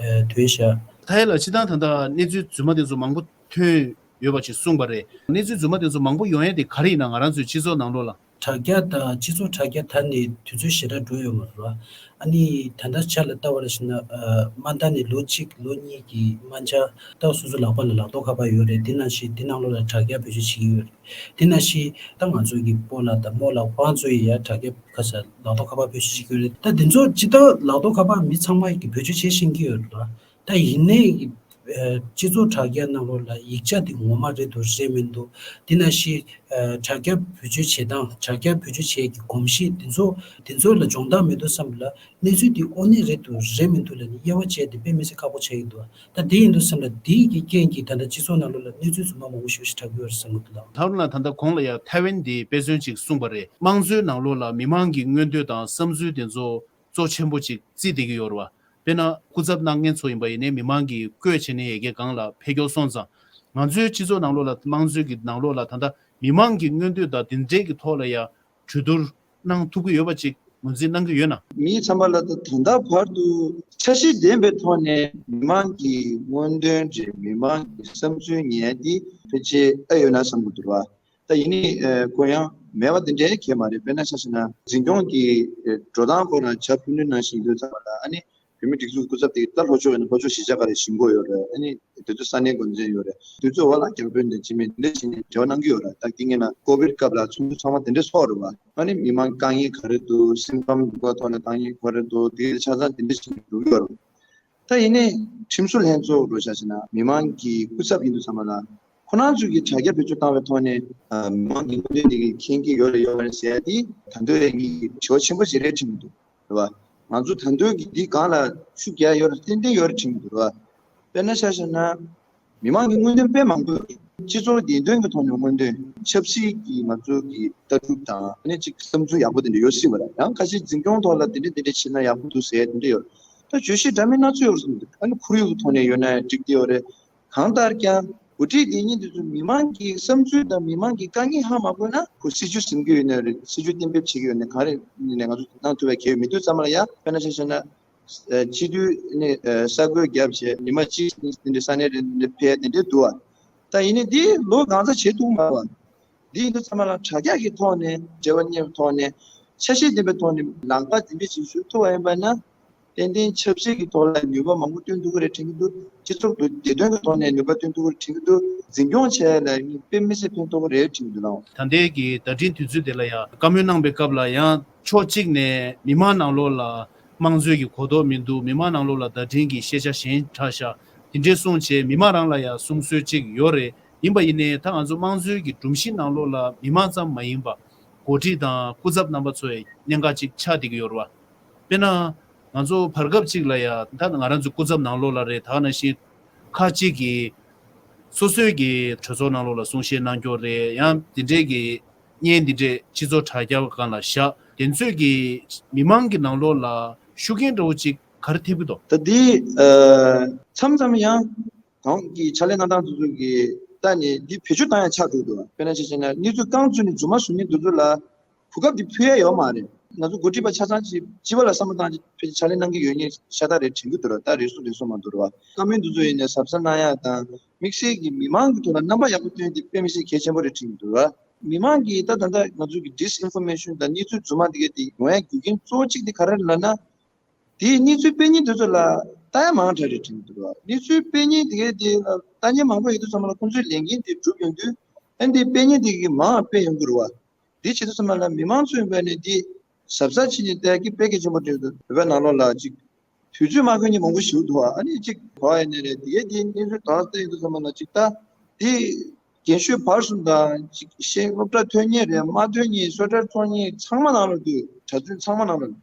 ཐོན་ཤག་ད་ཡ་ལ་སྤྱི་བཏང་ད་ལྟ་གནས་ཚུལ་རྫུན་མ་དེ་ཚོ་མང་པོ་ཐོན་ཡོད་པ་ཞིག་གསུངས་པ་རེད། གནས་ཚུལ་རྫུན་མ་དེ་ཚོ་མང་པོ་ཡོང་ཡས་དེ་ག་རེ་ཡིན་ན། ང་རང་ཚོའི་སྤྱི་ཚོགས་ནང་ལོགས་ལ། དྲ་རྒྱ་དང་སྤྱི་ཚོགས་དྲ་རྒྱ་དར་ནས་དུས་ཚོད་ཞེ་དྲག་འགྲོ་ཡོད་མ་རེད་བ། ཨ་ནི་ད་ལྟ་ཆ་ལ་ལྟ་བ་ལ་བྱས་ན་ཨ་མ་མཐའ་ནས་ལོ་གཅིག་ལོ་གཉིས་ཀྱི་མ་ཆ་ད་སོ་སོ་ལག་པ་ལ་ལག་ཐོག་ཁ་པར་ཡོད་རེད། དེ་ནང་བཞིན་དེ་ནང་ལོགས་ལ་དྲ་རྒྱ་བེད་སྤྱོད་བྱེད་ཀྱི་ཡོད་རེད། དེ་ནང་བཞིན་ད་ང་ཚོ་གི་སྤོ་ལགས་དང་རྨོ་ལགས་ཁོང་ཚོ་ཡི་ཡ་དྲ་རྒྱ་ཁ་ས་ལག་ཐོག་ཁ་པར་བེད་སྤྱོད་བྱེད་ཀྱི་ཡོད་རེད། ད་དེ་ཚོ་ཇི་ལྟར་ལག་ཐོག་ཁ་པར་མི་ཚང་མ་གི་བེད་སྤྱོད་བྱེད་ཤེས་ཀྱི་ཡོད་རེད་བ། ད་ཡིན་ནའི་ཨ་སྤྱི་ཚོགས་དྲ་རྒྱ་ནང་ལོགས་ལ་ཡིག་ཆ་དེ་ངོ་མ་རེད་འདུག་རེད་མི་འདུག་དེ་ནང་བཞིན་ཨ་དྲ་རྒྱ་བེད་སྤྱོད་བྱེད་སྟངས། དྲ་རྒྱ་བེད་སྤྱོད་བྱེད་ཀྱི་གོམས་གཤིས་དེ་ཚོ་དེ་ཚོ་ལ་སྦྱོང་བརྡར་མེད་དུས་ཙམ་ལ་གནས་ཚུལ་དེ་དངོས་གནས་རེད་འདུག་རེད་མི་འདུག་ལབ་ནས་དབྱེ་བ་བཅད་དེ་དཔེ་མི་སྲིད་ཁག་པོ་ཆགས་ཀྱི་འདུག་ད་དེ་ཡིན་དུས་ཙམ་ལ་དེའི་གི་རྐྱེན་གྱིས་ད་ལྟ་སྤྱི་ཚོགས་ནང་ལོགས་ལ་གནས་ཚུལ་རྫུན་མ་མང་པོ་ཞེ་པོ་ཞིག་གྲགས་ཀྱི་ཡོད་རེད་བསམ་གྱི་འདུག་ལགས། ད་རུང་ལ་ད་ལྟ་གོང་ལ་ཡ་ཐའེ་ཝན་དེའི་དཔེ་མཚོན་ཅིག་གསུངས་པ་རེད། དམངས་གཙོའི་ནང་ལོགས་ལ་མི་མང་གི་མངོན་འདོད་དང་བསམ་ཚུལ་དེ་ཚོ་གཙོ་ཆེན་པོ་ཅིག་བརྩིས་བསྡད་ཀྱི་ཡོད་རེད་བ། དཔེར་ན་སྐུ་ཚབ་གནང་མཁན་ཚོ་ཡིན་པ་ཡིན་ནའི་མི་མང་གིས་བསྐོས་བྱས་ནས་ཡ་གི་སྒང་ལ་འཕེལ་འགྱུར་སོང་ཙང་། ང་ཚོའི་སྤྱི་ཚོགས་ནང་ལོགས་ལ་དམངས་གཙོའི་གི་ནང་ལོགས་ལ་ད་ལྟ་མི་མང་གི་མངོན་འདོད་དང་དེ་འདྲའི་གི་ཐོག་ལ་ཡ་གྲོས་བསྡུར་གནང་ཐུབ་ཀྱི་ཡོད་པ་ཅིག་ངོས་འཛིན་གནང་གི་ཡོད་ན། མི་ཚང་མ་ལ་ད་ད་ལྟ་བར་དུ་འཆར་གཞི་ལྡན་པའི་ཐོག་ནས་མི་མང་གི་མངོན་འདོད་རེད། མི་མང་གི་བསམ་ཚུལ་ཉན་དེ་ཕལ་ཆེར་ཨེ་ཡོད་ན་བསམ་གྱི་འདུག་བ། ད་ཡིན་ནའི་ཨ་ཁོ་ཡང་མེད་པ་དེ་འདྲའི་གང་ཡང་མ་རེད། དཔེར་ན་ཆ་བཞག་ན་འཛིན་སྐྱོང་གི་ཨ་འགྲོ་སྟངས་སྐོར་ལ་བྱ་ཕུལ་ནུས་ནང་བཞིན་ཡིན་དུས་ཙམ་པ་ལ་ཨ་ནི་བོད་མིའི་སྒྲིག་འཛུགས་སྐུ་ཚབ་དེ་ད་ལྷོ་ཕྱོགས་ཡིན་ན་ལྷོ་ཕྱོགས་གཞིས་ཆགས་ཁག་ལ་བཞེངས་དགོས་ཡོད་རེད། ཨ་ནི་དེ་ཚོ་ས་གནས་འགོ་འཛིན་ཡོད་རེད། དུས་ཚོད་འོག་ལ་རྒྱ་དཔོན་དང་འཆི་མེད་དེ་འདྲ་བྱས་ནས་འབྲེལ་བ་གནང་གི་ཡོད་རེད། ད་དེ་ངས་ན་ཀོ་ཝིད་སྐབས་ལ་ཚོགས་འདུ་ཚང་མ་དེ་འདྲ་ཚོགས་རེད་བ། ཨ་ནི་མི་མང་དཀའ་ངལ་ག་རེ་འདུག་སེམས་ཁམས་སྒོ་ཐོག་ནས་དཀའ་ངལ་ག་རེ་འདུག་དེ་ཆ་ཚང་དེ་འདྲ་བྱས་ནས་འགྲོ་གི་ཡོད་རེད། ད་ཡིན་ནའི་ཁྲིམས་བཟོ་ལྷན་ཚོགས་རུ་ཆ་བཞག་ན་མི་མང་གི་སྐུ་ཚབ་ཡིན་དུས་ཚང་མ་ལ་ཁོ་རང་ཚོས་ཀྱི་དྲ་རྒྱ་བེད་སྤྱོད་བཏང་བའི་ཐོག་ནས་ཨ་མི་མང་གི་མངོན་འདོད་དེ་གི་མཁྱེན་གྱི་ཡོད་རེད་ཡོད་མ་རེད་ཟེར་ཡ་དེ་ད་དུང་ངའི་དྲི་བ་ཆེན་པོ་ཞིག་རེད་དྲན་གྱི་འདུག་རེད་བ། ང་ཚོ་ད་དུང་གི་འདི་སྒང་ལ་ཤུགས་རྒྱག་ཡོད་རེད། ཏན་ཏན་ཡོད་རེད་དྲན་གྱི་འདུག་རེད་བ། དཔེར་ན་ཆ་བཞག་ན་མི་མང་གི་མངོན་འདོད་དཔེ་མང་པོ་ཡོད་རེད། སྤྱི་ཚོགས་བདེ་དོན་གྱི་ཐོག་ནས་སྔོན་ཐོན་ཆབ་སྲིད་ཀྱི་ང་ཚོ་གི་ལྟ་གྲུབ་དང་ཨ་ནི་གཅིག་བསམ་ཚུལ་ཡག་པོ་དེ་འདྲ་ཡོད་སྲིད་པ་རེད། ཡང་ཁ་ཤས་འཛིན་སྐྱོང་ཐོག་ལ་དེ་འདྲ་དེ་འདྲ་བྱས་ན་ཡག་པོ་འདུག་ཟེར་དེ་འདྲ་ཡོད། ད་བརྗོད་གཞི་འདྲ་མིན་སྣ་ཚོགས་ཡོད་རེད་བསམ་འདུག་ཨ་ནི་ཁོར་ཡུག་གི་ཐོག་ནས་ཡོད་ན་འགྲིག་གི་ཡོད་རེད། གང་ལྟར་ཀྱང་འགོ་ཁྲིད་དེ་ཉིད་དེ་ཚོ་མི་མང་གི་བསམ་ཚུལ་དང་མི་མང་གི་དཀའ་ངལ་ཧ་མ་གོ་ན་ཁོ་སྲིད་ཇུས་འཛིན་གྱི་ཡོད་ན་རེད། སྲིད་ཇུས་གཏན་འབེབས་བྱེད་ཀྱི་ཡོད་ན་གང་རེད་ནས་ང་ཚོ་གནང་ཐུབ་པའི་གལ་ཡོད་མི་འདུག་ཙམ་ལ་ཡ་དཔེར་ན་ཆ་བཞག་ན། ཨ་སྤྱི་འཐུས་ནས་ཨ་གསར་འགོད་བརྒྱབ་བྱས་ཉི་མ་གཅིག་གཉིས་དེ་འདྲའི་ས་གནས་རེ་འདྲ་ཕེབས་དེ་འདྲའི་འདུག་ཨ། ད་ཡིན་ནའི་འདི་ལོ་གང་ཙམ་བྱེད་ཐུབ་མ་བ། འདི་ཡིན་དུས་ཚང་མ་ལ་དྲ་རྒྱ་གི་ཐོག་ནས་འབྲེལ་བ་གཉེར་བའི་ཐོག་ནས་ཆ་ཤས་ལྡན་པའི་ཐོག་ནས་ལམ་ཁ་འདི་འདྲ་ཞིག་ཞུགས་ཐུབ་པ་ཡིན་པ་ན། ཏན་ཏན་ཆབ་སྲིད་ཀྱི་ཐོག་ལ་ནུས་པ་མང་པོ་བཏོན་ཐུབ་ཀྱི་རེད་དྲན་གྱི་འདུག་སྤྱི་ཚོགས་བདེ་དོན་གྱི་ཐོག་ནས་ནུས་པ་བཏོན་ཐུབ་ཀྱི་རེད་དྲན་གྱི་འདུག་འཛིན་སྐྱོང་བྱས་ལ་དཔེ་མི་སྲིད་ཕན་ཐོགས་ཀྱི་རེད་དྲན་གྱི་འདུག་ལགས། ད་ལྟའི་གི་བརྡ་འཕྲིན་དུས་ཚོད་དེ་ལ་ཡང་བཀའ་མོལ་གནང་པའི་སྐབས་ལ་ཡང་ཕྱོགས་གཅིག་ནས་མི་མང་ནང་ལོགས་ལ་དམངས་གཙོའི་གི་གོ་རྟོགས་མི་འདུག་མི་མང་ནང་ལོགས་ལ་བརྡ་འཕྲིན་གྱི་ཤེས་བྱ་ཞན་དྲགས་ཤག་དེ་འདྲའི་གསུངས་བྱས་མི་མང་རང་ལ་ཡང་གསུང་སྲོལ་གཅིག་ཡོད་རེད། ཡིན་པ་ཡིན་ནའི་ད་ང་ཚོ་དམངས་གཙོའི་གི་སྒྲོམ་གཞི་ནང་ལོགས་ལ་མི་མང་ཙམ་མ་ཡིན་པ་འགོ་ཁྲིད་དང་སྐུ་ཚབ་རྣམ་པ་ཚོའི་གནད་འགག་ཅིག་ཆགས་བསྡད་ཀྱི་ཡོད་རེད་བ། དཔེར་ན། ང་ཚོ་བར་སྐབས་ཅིག་ལ་ཡ་ད་ང་རང་ཚོའི་སྐུ་ཚབ་ནང་ལོགས་ལ་རེད། ད་ག་ནང་བཞིན་ཁག་ཅིག་གིས་སོ་སོའི་གི་གྲོས་ཚོགས་ནང་ལོགས་ལ་གསུང་བཤད་གནང་སྐྱོར་རེད། ཡང་འདི་འདྲས་ཀྱི་བརྙན་འདི་འདྲས་སྤྱི་ཚོགས་དྲ་རྒྱ་སྒང་ལ་བཞག་དེ་ཚོས་ཀྱི་མི་མང་གི་ནང་ལོགས་ལ་ཤུགས་རྐྱེན་འདྲ་བོ་ཅིག་ག་རེ་ཐེབས་ཀྱི་འདུག་ད་འདི་ཨ་མཚམས་མཚམས་ཡང་གོང་གི་ཕྱག་ལས་གནང་སྟངས་དེ་ཚོ་གི་ལྟ་ནས་འདི་བེད་སྤྱོད་བཏང་ཡ་ཆགས་འགྲོ་འདུག་དཔེར་ན་ཆ་བཞག་ན་གནས་ཚུལ་རྐང་བཙུགས་ནས་རྫུན་མ་བཟོ་མཁན་དེ་ཚོ་ལ། གོ་སྐབས་འདི་ཕུལ་ཡ་ཡོད་མ་རེད། ང་ཚོ་འགོ་ཁྲིད་པ་ཆ་ཚང་ཅིག་སྤྱི་པ་ལ་བསམ་བློ་བཏང་ཅིག་ཕལ་ཆེར་ཕྱག་ལས་གནང་གི་ཡོད་ངེས་ཤ་སྟག་རེད་དྲན་གྱི་འདུག་ར། ད་རེ་ཟུང་རེ་ཟུང་མ་འདུག་ར་བ། བཀའ་མོལ་འདི་ཚོ་ཡིན་ནའི་གཟབ་གཟབ་གནང་ཡ་དང་དམིགས་བསལ་གྱི་མི་མང་གི་ཐོག་ལ་རྣམ་པ་ཡག་པོ་སྟོན་ཏེ་དཔེ་མི་སྲིད་གལ་ཆེན་པོ་རེད་དྲན་གྱི་འདུག་ར། མི་མང་གིས་ད་ད་ལྟ་ང་ཚོ་གི་ཌིས་ཨིན་ཕོར་མེ་ཤོན་དང་གནས་ཚུལ་རྫུན་མ་འདི་གས་དེ་ཡོང་ཡ་རྒྱུ་རྐྱེན་གཙོ་བོ་གཅིག་དེ་ག་རེ་རེད་ལབ་ན། དེའི་གནས་ཚུལ་སྤེལ་མཁན་དེ་ཚོ་ལ་ལྟ་ཡ་མང་དྲགས་རེད་དྲན་གྱི་འདུག་ར། གནས་ཚུལ་སྤེལ་མཁན་དེ་གས་དེ་ལ་ལྟ་མཁན་མང་པོ་ཡོད་དུས་ཙམ་ལ་ཁོང་ཚོའི་ལས་འགན་དེ་འགྲུབ་ཡོང་དུས་ཨ་ནི་དེ་སྤེལ་མཁན་དེ་གས་མང་བ་སྤེལ་ཡོང་གི་རེད་བ། དེ་བྱེད་དུས་ཙམ་ལ་མི་མང་ཚོའི་ངོས་ནས་འདི་གཟབ་གཟབ་བྱས་ནས་བལྟ་གི་དཔེ་གལ་ཆེན་པོ་རེད་འདུག་བོད་པའི་ནང་ལོགས་ལ་ཅིག་དུས་ཚོད་མ་འཁོར་མཁན་མང་པོ་ཞིག་འདུག་ཨ་ནི་ཅིག་གོ་ཡ་ནས་རེད། དེ་གའི་དེའི་གནས་ཚུལ་དག་བལྟ་ཡོང་དུས་ཙམ་ལ་ཅིག་ལྟ། དེ་རྒན་ཤོས་བར་གསུམ་དང་ཅིག་ཤེས་སློབ་གྲྭ་ཐོན་མཁན་རེད་མ་ཐོན་མཁན་སོ་ཊར་ཚོང་མཁན་ཚང་མ་ནང་ལ་འདུག་གྲྭ་བཙུན་ཚང་མ་ནང་ལ་འདུག་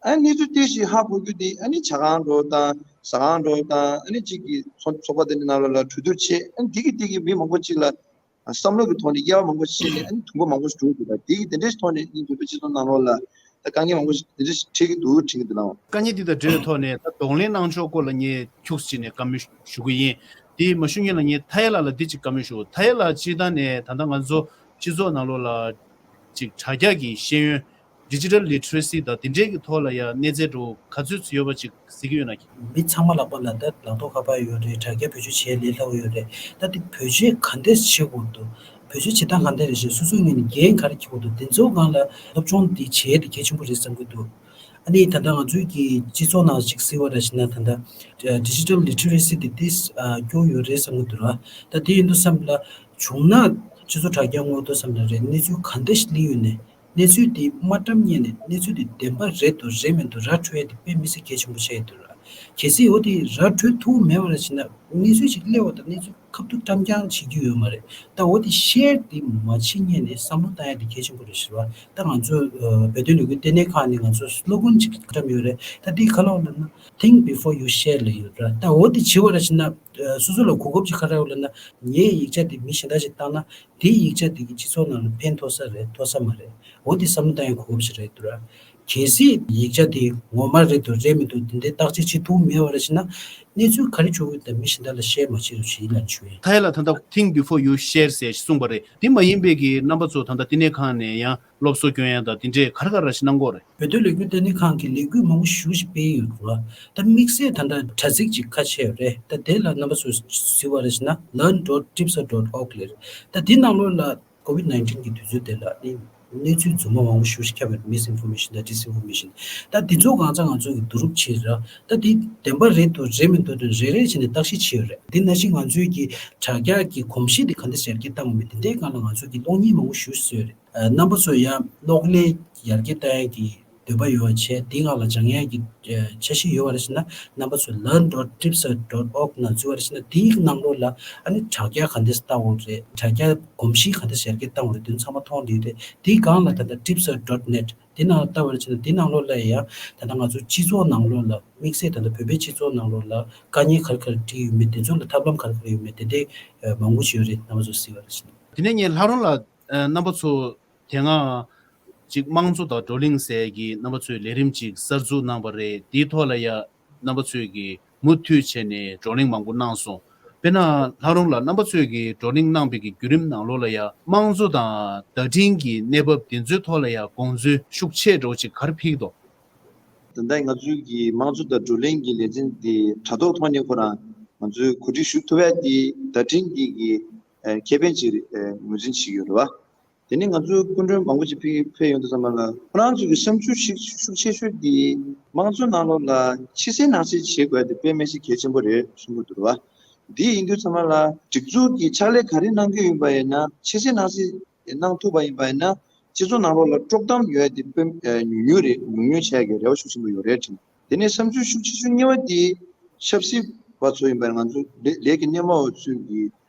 ཨ་ནི་གནས་ཚུལ་ཏོག་ཙམ་ཧ་གོ་རྒྱུ་དེ་ཨ་ནི་ཇ་ཁང་འགྲོ་དང་ཟ་ཁང་འགྲོ་དང་ཨ་ནི་ཅིག་གི་ཚོགས་ཚོགས་པ་དེ་འདྲ་ནང་ལོགས་ལ་གྲོས་བསྡུར་བྱེད། ཨ་ནི་དེ་གི་དེ་གི་མི་མང་པོ་ཅིག་ལ། བསམ་བློ་གི་ཐོག་ནས་དབྱེ་བ་མང་པོ་ཕྱེ་ནས་ཨ་ནི་དུམ་བུ་མང་པོ་ཞིག་བསྒྲུབས་འདུག་ད་དེ་གི་དེ་འདྲའི་ཐོག་ནས་ཨ་ནི་བོད་པའི་སྤྱི་ཚོགས་ནང་ལོགས་ལ་ད་དཀའ་ངལ་མང་པོ་ཞིག་དེ་འདྲ་ཞིག་འཕྲད་ཀྱི་འདུག་དྲན་གྱི་འདུག་ལགས། དཀའ་ངལ་འདི་དང་འབྲེལ་བའི་ཐོག་ནས་ད་གདོང་ལེན་གནང་ཕྱོགས་སྐོར་ལ་ངས་ཁྱུག་ཙམ་ཅིག་ནས་བཀའ་མོལ་ཞུ་གི་ཡིན། དེ་མ་ཞུ་སྔོན་ལ་ངས་མཐའ་ཡས་ལགས་ལ་འདི་ཅིག་བཀའ་མོལ་ཞུ། མཐའ་ཡས་ལགས་སྤྱིར་བཏང་ནས་ད་ལྟ་ང་ཚོ་སྤྱི་ཚོགས་ནང་ལོགས་ལ་ཅིག་དྲ་རྒྱ་གི་ཤེས་ཡོན། ཌི་ཇི་ཊལ་ལི་ཊི་རེ་སི་དང་དེ་འདྲའི་གི་ཐོག་ལ་ཡང་གནས་ཚད་འདྲ་བོ་ག་ཚོད་ཙམ་ཡོད་པ་ཅིག་གཟིགས་ཀྱི་ཡོད་ན། མི་ཚང་མ་ལག་པ་ལ་ད་ལག་ཐོག་ཁ་པར་ཡོད་རེད། དྲ་རྒྱ་བེད་སྤྱོད་བྱེད་ལས་སླ་པོ་ཡོད་རེད། ད་དེ་བེད་སྤྱོད་ག་འདྲས་བྱེད་དགོས་འདུག་བེད་སྤྱོད་བྱེད་སྟངས་ག་འདྲས་རེད་ཞེས་སོ་སོའི་ངོས་ནས་འགན་ག་རེ་འཁྱེར་དགོས་འདུག་དེ་ཚོའི་སྒང་ལ་སློབ་སྦྱོང་འདི་བྱེད་དེ་གལ་ཆེན་པོ་རེད་བསམ་གྱི་འདུག་ཨ་ནི་ད་ལྟ་ང་ཚོའི་གི་སྤྱི་ཚོགས་ནང་ཞིག་གཟིགས་པ་ར་ཞིག་ན་ད་ལྟ་ཌི་ཇི་ཊལ་ལི་ཊི་རེ་སི་དེ་ཏིས་སྐྱོ་ཡོད་རེད་བསམ་གྱི་འདུག་ར། ད་དེ་ཡིན་དུས་ཙམ་ལ་བྱུང་ན་སྤྱི་ཚོགས་དྲ་རྒྱ་སྔོག་དུས་ཙམ་ལ་རེད། གནས་ཚུལ་ག་འདྲས་ཤིག་སླེབས་ཡོད་ནས། གནས་ཚུལ་དེ་མ་བཀྲམ་སྔོན་ནས་གནས་ཚུལ་དེ་བདེན་པ་རེད་འདུག་རེད་མི་འདུག་ར་འཕྲོད་ཡ་དེ་དཔེ་མི་སྲིད་གལ་ཆེན་པོ་ཆགས་ཡོད་འདུག་ར། གལ་སྲིད་འོ་དེ་ར་འཕྲོད་ཐུབ་མེད་པ་ར་བྱས་ན་གནས་ཚུལ་ཞིག་སླེབས་པ་དང་གནས་ཚུལ་ཁ་ཐུག་བཀྲམ་རྐྱང་བྱེད་རྒྱུ་ཡོད་མ་རེད། ད་འོ་དེ་ཤེར་དེ་མ་བྱེད་སྔོན་ནས་བསམ་བློ་བཏང་ཡ་དེ་གལ་ཆེན་པོ་རེད་ཟེར་བ། ད་ང་ཚོ་ཨ་བོད་དོན་ལས་འགུལ་ལྟེ་གནས་ཁང་ནས་ང་ཚོ་སློ་གོན་ཅིག་བཀྲམ་ཡོད་རེད། ད་དེ་ག་ལབ་ལབ་ན། Think before you share ལབ་ཡོད་ར། ད་འོ་དེ་བྱེད་པ་ར་བྱས་ན་ཨ་སོ་སོ་ལ་གོ་སྐབས་ཅིག་ག་རེ་ཡོད་ལབ་ན། ངའི་ཡིག་ཆ་དེ་མི་གཞན་དག་ཅིག་བཏང་ན། དེའི་ཡིག་ཆ་དེ་གིས་སྤྱི་ཚོགས་ནང་ལ་ཕན་ཐོགས་ས་རེད་ཐོགས་ས་མ་རེད། འོ་དེ་བསམ་བློ་བཏང་ཡ་གོ་སྐབས་ཤིག་རེད་འདུག་ར། གལ་སྲིད་ཡིག་ཆ་དེ་ངོ་མ་རེད་འདུག་རེད་མི་འདུག་དེ་འདྲའི་བརྟག་དཔྱད་བྱེད་ཐུབ་མེད་པ་ར་བྱས་ན། གནས་ཚུལ་ག་རེ་བྱུང་ཡོད་དེ་མི་གཞན་དག་ལ་ཤེར་མ་བྱེད་རོགས་ཞེས་ཡིད་ལ་འཆུ་ཡ། མཐའ་ཡས་ལགས་ད་ལྟ་Think before you share ཟེར་གསུངས་པ་རེད། དེ་མ་ཡིན་པའི་གི་རྣམ་པ་ཚོ་ད་ལྟ་ལྟེ་གནས་ཁང་ནས་ཡང་སློབ་གསོ་སྐྱོན་ཡ་དང་དེ་འདྲས་ག་རེ་ག་རེ་ཞིག་གནང་གི་ཡོད་རེད། བོད་དོན་ལས་འགུལ་ལྟེ་གནས་ཁང་གིས་ལས་འགུལ་མང་པོ་ཞེ་པོ་ཞིག་སྤེལ་ཡོད་འདུག་ར། ད་དམིགས་བསལ་ད་ལྟ་དྲ་ཚིགས་ཅིག་ཁ་ཕྱེ་ཡོད་རེད། ད་དེ་ལ་རྣམ་པ་ཚོས་གཟིགས་པ་རེད་ཟེར་ན་learn dot tripsa dot org ལབ་རེད། ད་དེ་ནང་ལོགས་ལ་COVID nineteen གི་དུས་ཚོད་དེ་ལ་ནི་གནས་ཚུལ་རྫུན་མ་མང་པོ་ཞེ་པོ་ཞིག་ཁྱབ་ཡོད་རེད། Misinformation དང་Disinformation། ད་དེ་ཚོ་གང་ཚང་ང་ཚོ་གིས་བསྡུ་རུབ་བྱས་ར། ད་དེ་བདེན་པ་རེད་འདུག་རེད་མི་འདུག་དེ་རེ་རེ་བྱས་ནས་བརྟག་ཞིབ་བྱས་ཡོད་རེད། དེ་ནང་བཞིན་ང་ཚོའི་གི་དྲ་རྒྱ་གི་གོམས་གཤིས་དེ་ག་འདྲ་ཡར་རྒྱས་བཏང་དགོས་མིན་དེ་འདྲའི་སྒང་ལ་ང་ཚོ་གིས་གློག་བརྙན་མང་པོ་ཞེ་པོ་བཟོས་ཡོད་རེད། ཨ་རྣམ་པ་ཚོ་ཡང་གློག་ཀླད་ཡར་རྒྱས་གཏོང་ཡག་གི་འདོད་པ་ཡོད་པ་བྱས་དེའི་ནང་ལ་སྦྱང་ཡག་གི་ཨ་འཆར་གཞི་ཡོད་པ་རེད་ཟེར་ན་རྣམ་པ་ཚོས་learn dot tripsa dot org ནང་འཛུལ་བ་རེད་ཟེར་ན་དེའི་ནང་ལོགས་ལ་ཨ་ནི་དྲ་རྒྱ་ག་འདྲས་བཏང་དགོས་རེད། དྲ་རྒྱ་གོམས་གཤིས་ག་འདྲས་ཡར་རྒྱས་བཏང་དགོས་རེད། དེ་ཚང་མ་མཐོང་བསྡད་ཡོད་རེད། དེའི་སྒང་ལ་ད་ལྟ་tripsa dot net དེ་ནང་ལྟ་བར་བྱས་ན་དེ་ནང་ལོགས་ལ་ཡང་ད་ལྟ་ང་ཚོ་སྤྱི་ཚོགས་ནང་ལོགས་ལ་དམིགས་བསལ་ད་ལྟ་བོད་པའི་སྤྱི་ཚོགས་ནང་ལོགས་ལ་དཀའ་ངལ་ག་རེ་ག་རེ་འཕྲད་ཡོད་མེད། དེ་ཚོ་ལ་ཐབས་ལམ་ག་རེ་ག་རེ་ཡོད་མེད། དེ་འདྲའི་མང་པོ་ཞིག་ཡོད་རེད། རྣམ་པ་ཚོ་གཟིགས་པར་བྱེད། དེ་ནས་ངས་ལྷ་རོང་ལ་ཨ་རྣམ་པ་ཚོ་དེ་སྔ་ཅིག་དམངས་གཙོ་དང་བགྲོ་གླེང་ཟེར་གྱི་རྣམ་པ་ཚོས་ལས་རིམ་ཅིག་གསར་འཛུགས་གནང་བ་རེད། དེའི་ཐོག་ལ་ཡ་རྣམ་པ་ཚོས་ཀྱི་མུ་མཐུད་བྱས་ནས་བགྲོ་གླེང་མང་པོ་གནང་སོང་། དཔེར་ན་ལྷ་རོང་ལ་རྣམ་པ་ཚོས་ཀྱི་བགྲོ་གླེང་གནང་བའི་གི་བརྒྱུད་རིམ་ནང་ལོགས་ལ་ཡ་དམངས་གཙོ་དང་བརྡ་འཕྲིན་གྱི་གནས་བབ་དེ་ཚོའི་ཐོག་ལ་ཡ་དགོངས་ཚུལ་ཤུགས་ཆེ་འདྲ་བོ་ཅིག་ག་རེ་ཕེབས་ཀྱི་འདུག་ད་ལྟ་ང་ཚོའི་གི་དམངས་གཙོ་དང་བགྲོ་གླེང་གི་ལས་འཛིན་དེ་དྲ་ཐོག་ཐོག་ནས་ཁོ་རང་ང་ཚོས་གོ་སྒྲིག་ཞུ་ཐུབ་ཡ་དེ་བརྡ་འཕྲིན་གྱི་གི་ཨ་ཁེ་ཕན་ཅིག་རེད། ཨ་ངོས་འཛིན་བྱེད་ཀྱི་ཡོད་རེད་བ། དེ་ནས་ང་ཚོའི་སྐུ་མགྲོན་མང་པོ་ཅིག་ཕེབས་ཕེབས་ཡོང་དུས་ཙམ་པ་ལ་ཁོ་རང་ཚོའི་གི་བསམ་ཚུལ་ཤུགས་ཤུགས་ཆེ་ཤོས་དེ་དམངས་གཙོ་ནང་ལོགས་ལ་ཕྱི་གསལ་ནང་གསལ་བྱེད་དགོས་ཡ་དེ་དཔེ་མི་སྲིད་གལ་ཆེན་པོ་རེད་གསུང་གི་འདུག་རེད་བ། འདི་ཡིན་དུས་ཙམ་པ་ལ་སྒྲིག་འཛུགས་ཀྱི་ཕྱག་ལས་ག་རེ་གནང་གི་ཡིན་པ་ཡིན་ན་ཕྱི་གསལ་ནང་གསལ་གནང་ཐུབ་པ་ཡིན་པ་ཡིན་ན་སྤྱི་ཚོགས་ནང་ལོགས་ལ་དཀྲོག་གཏམ་ཡོད་ཡ་དེ་དཔེ་ཉུང་ཉུང་རེད། ཉུང་ཉུང་བྱེད་ཡ་གི་རེ་བ་ཤུགས་ཆེན་པོ་ཡོད་རེད་དྲན། དེ་ནས་བསམ་ཚུལ་ཤུགས་ཆེ་ཤོས་གཉིས་པ་དེ་ཆབ་སྲིད་པ་ཚོ་ཡིན་པ་ང་ཚོ་ལས་ལས་ཀྱི་སྣེ་མོ་བ་ཚོས་ཀྱི་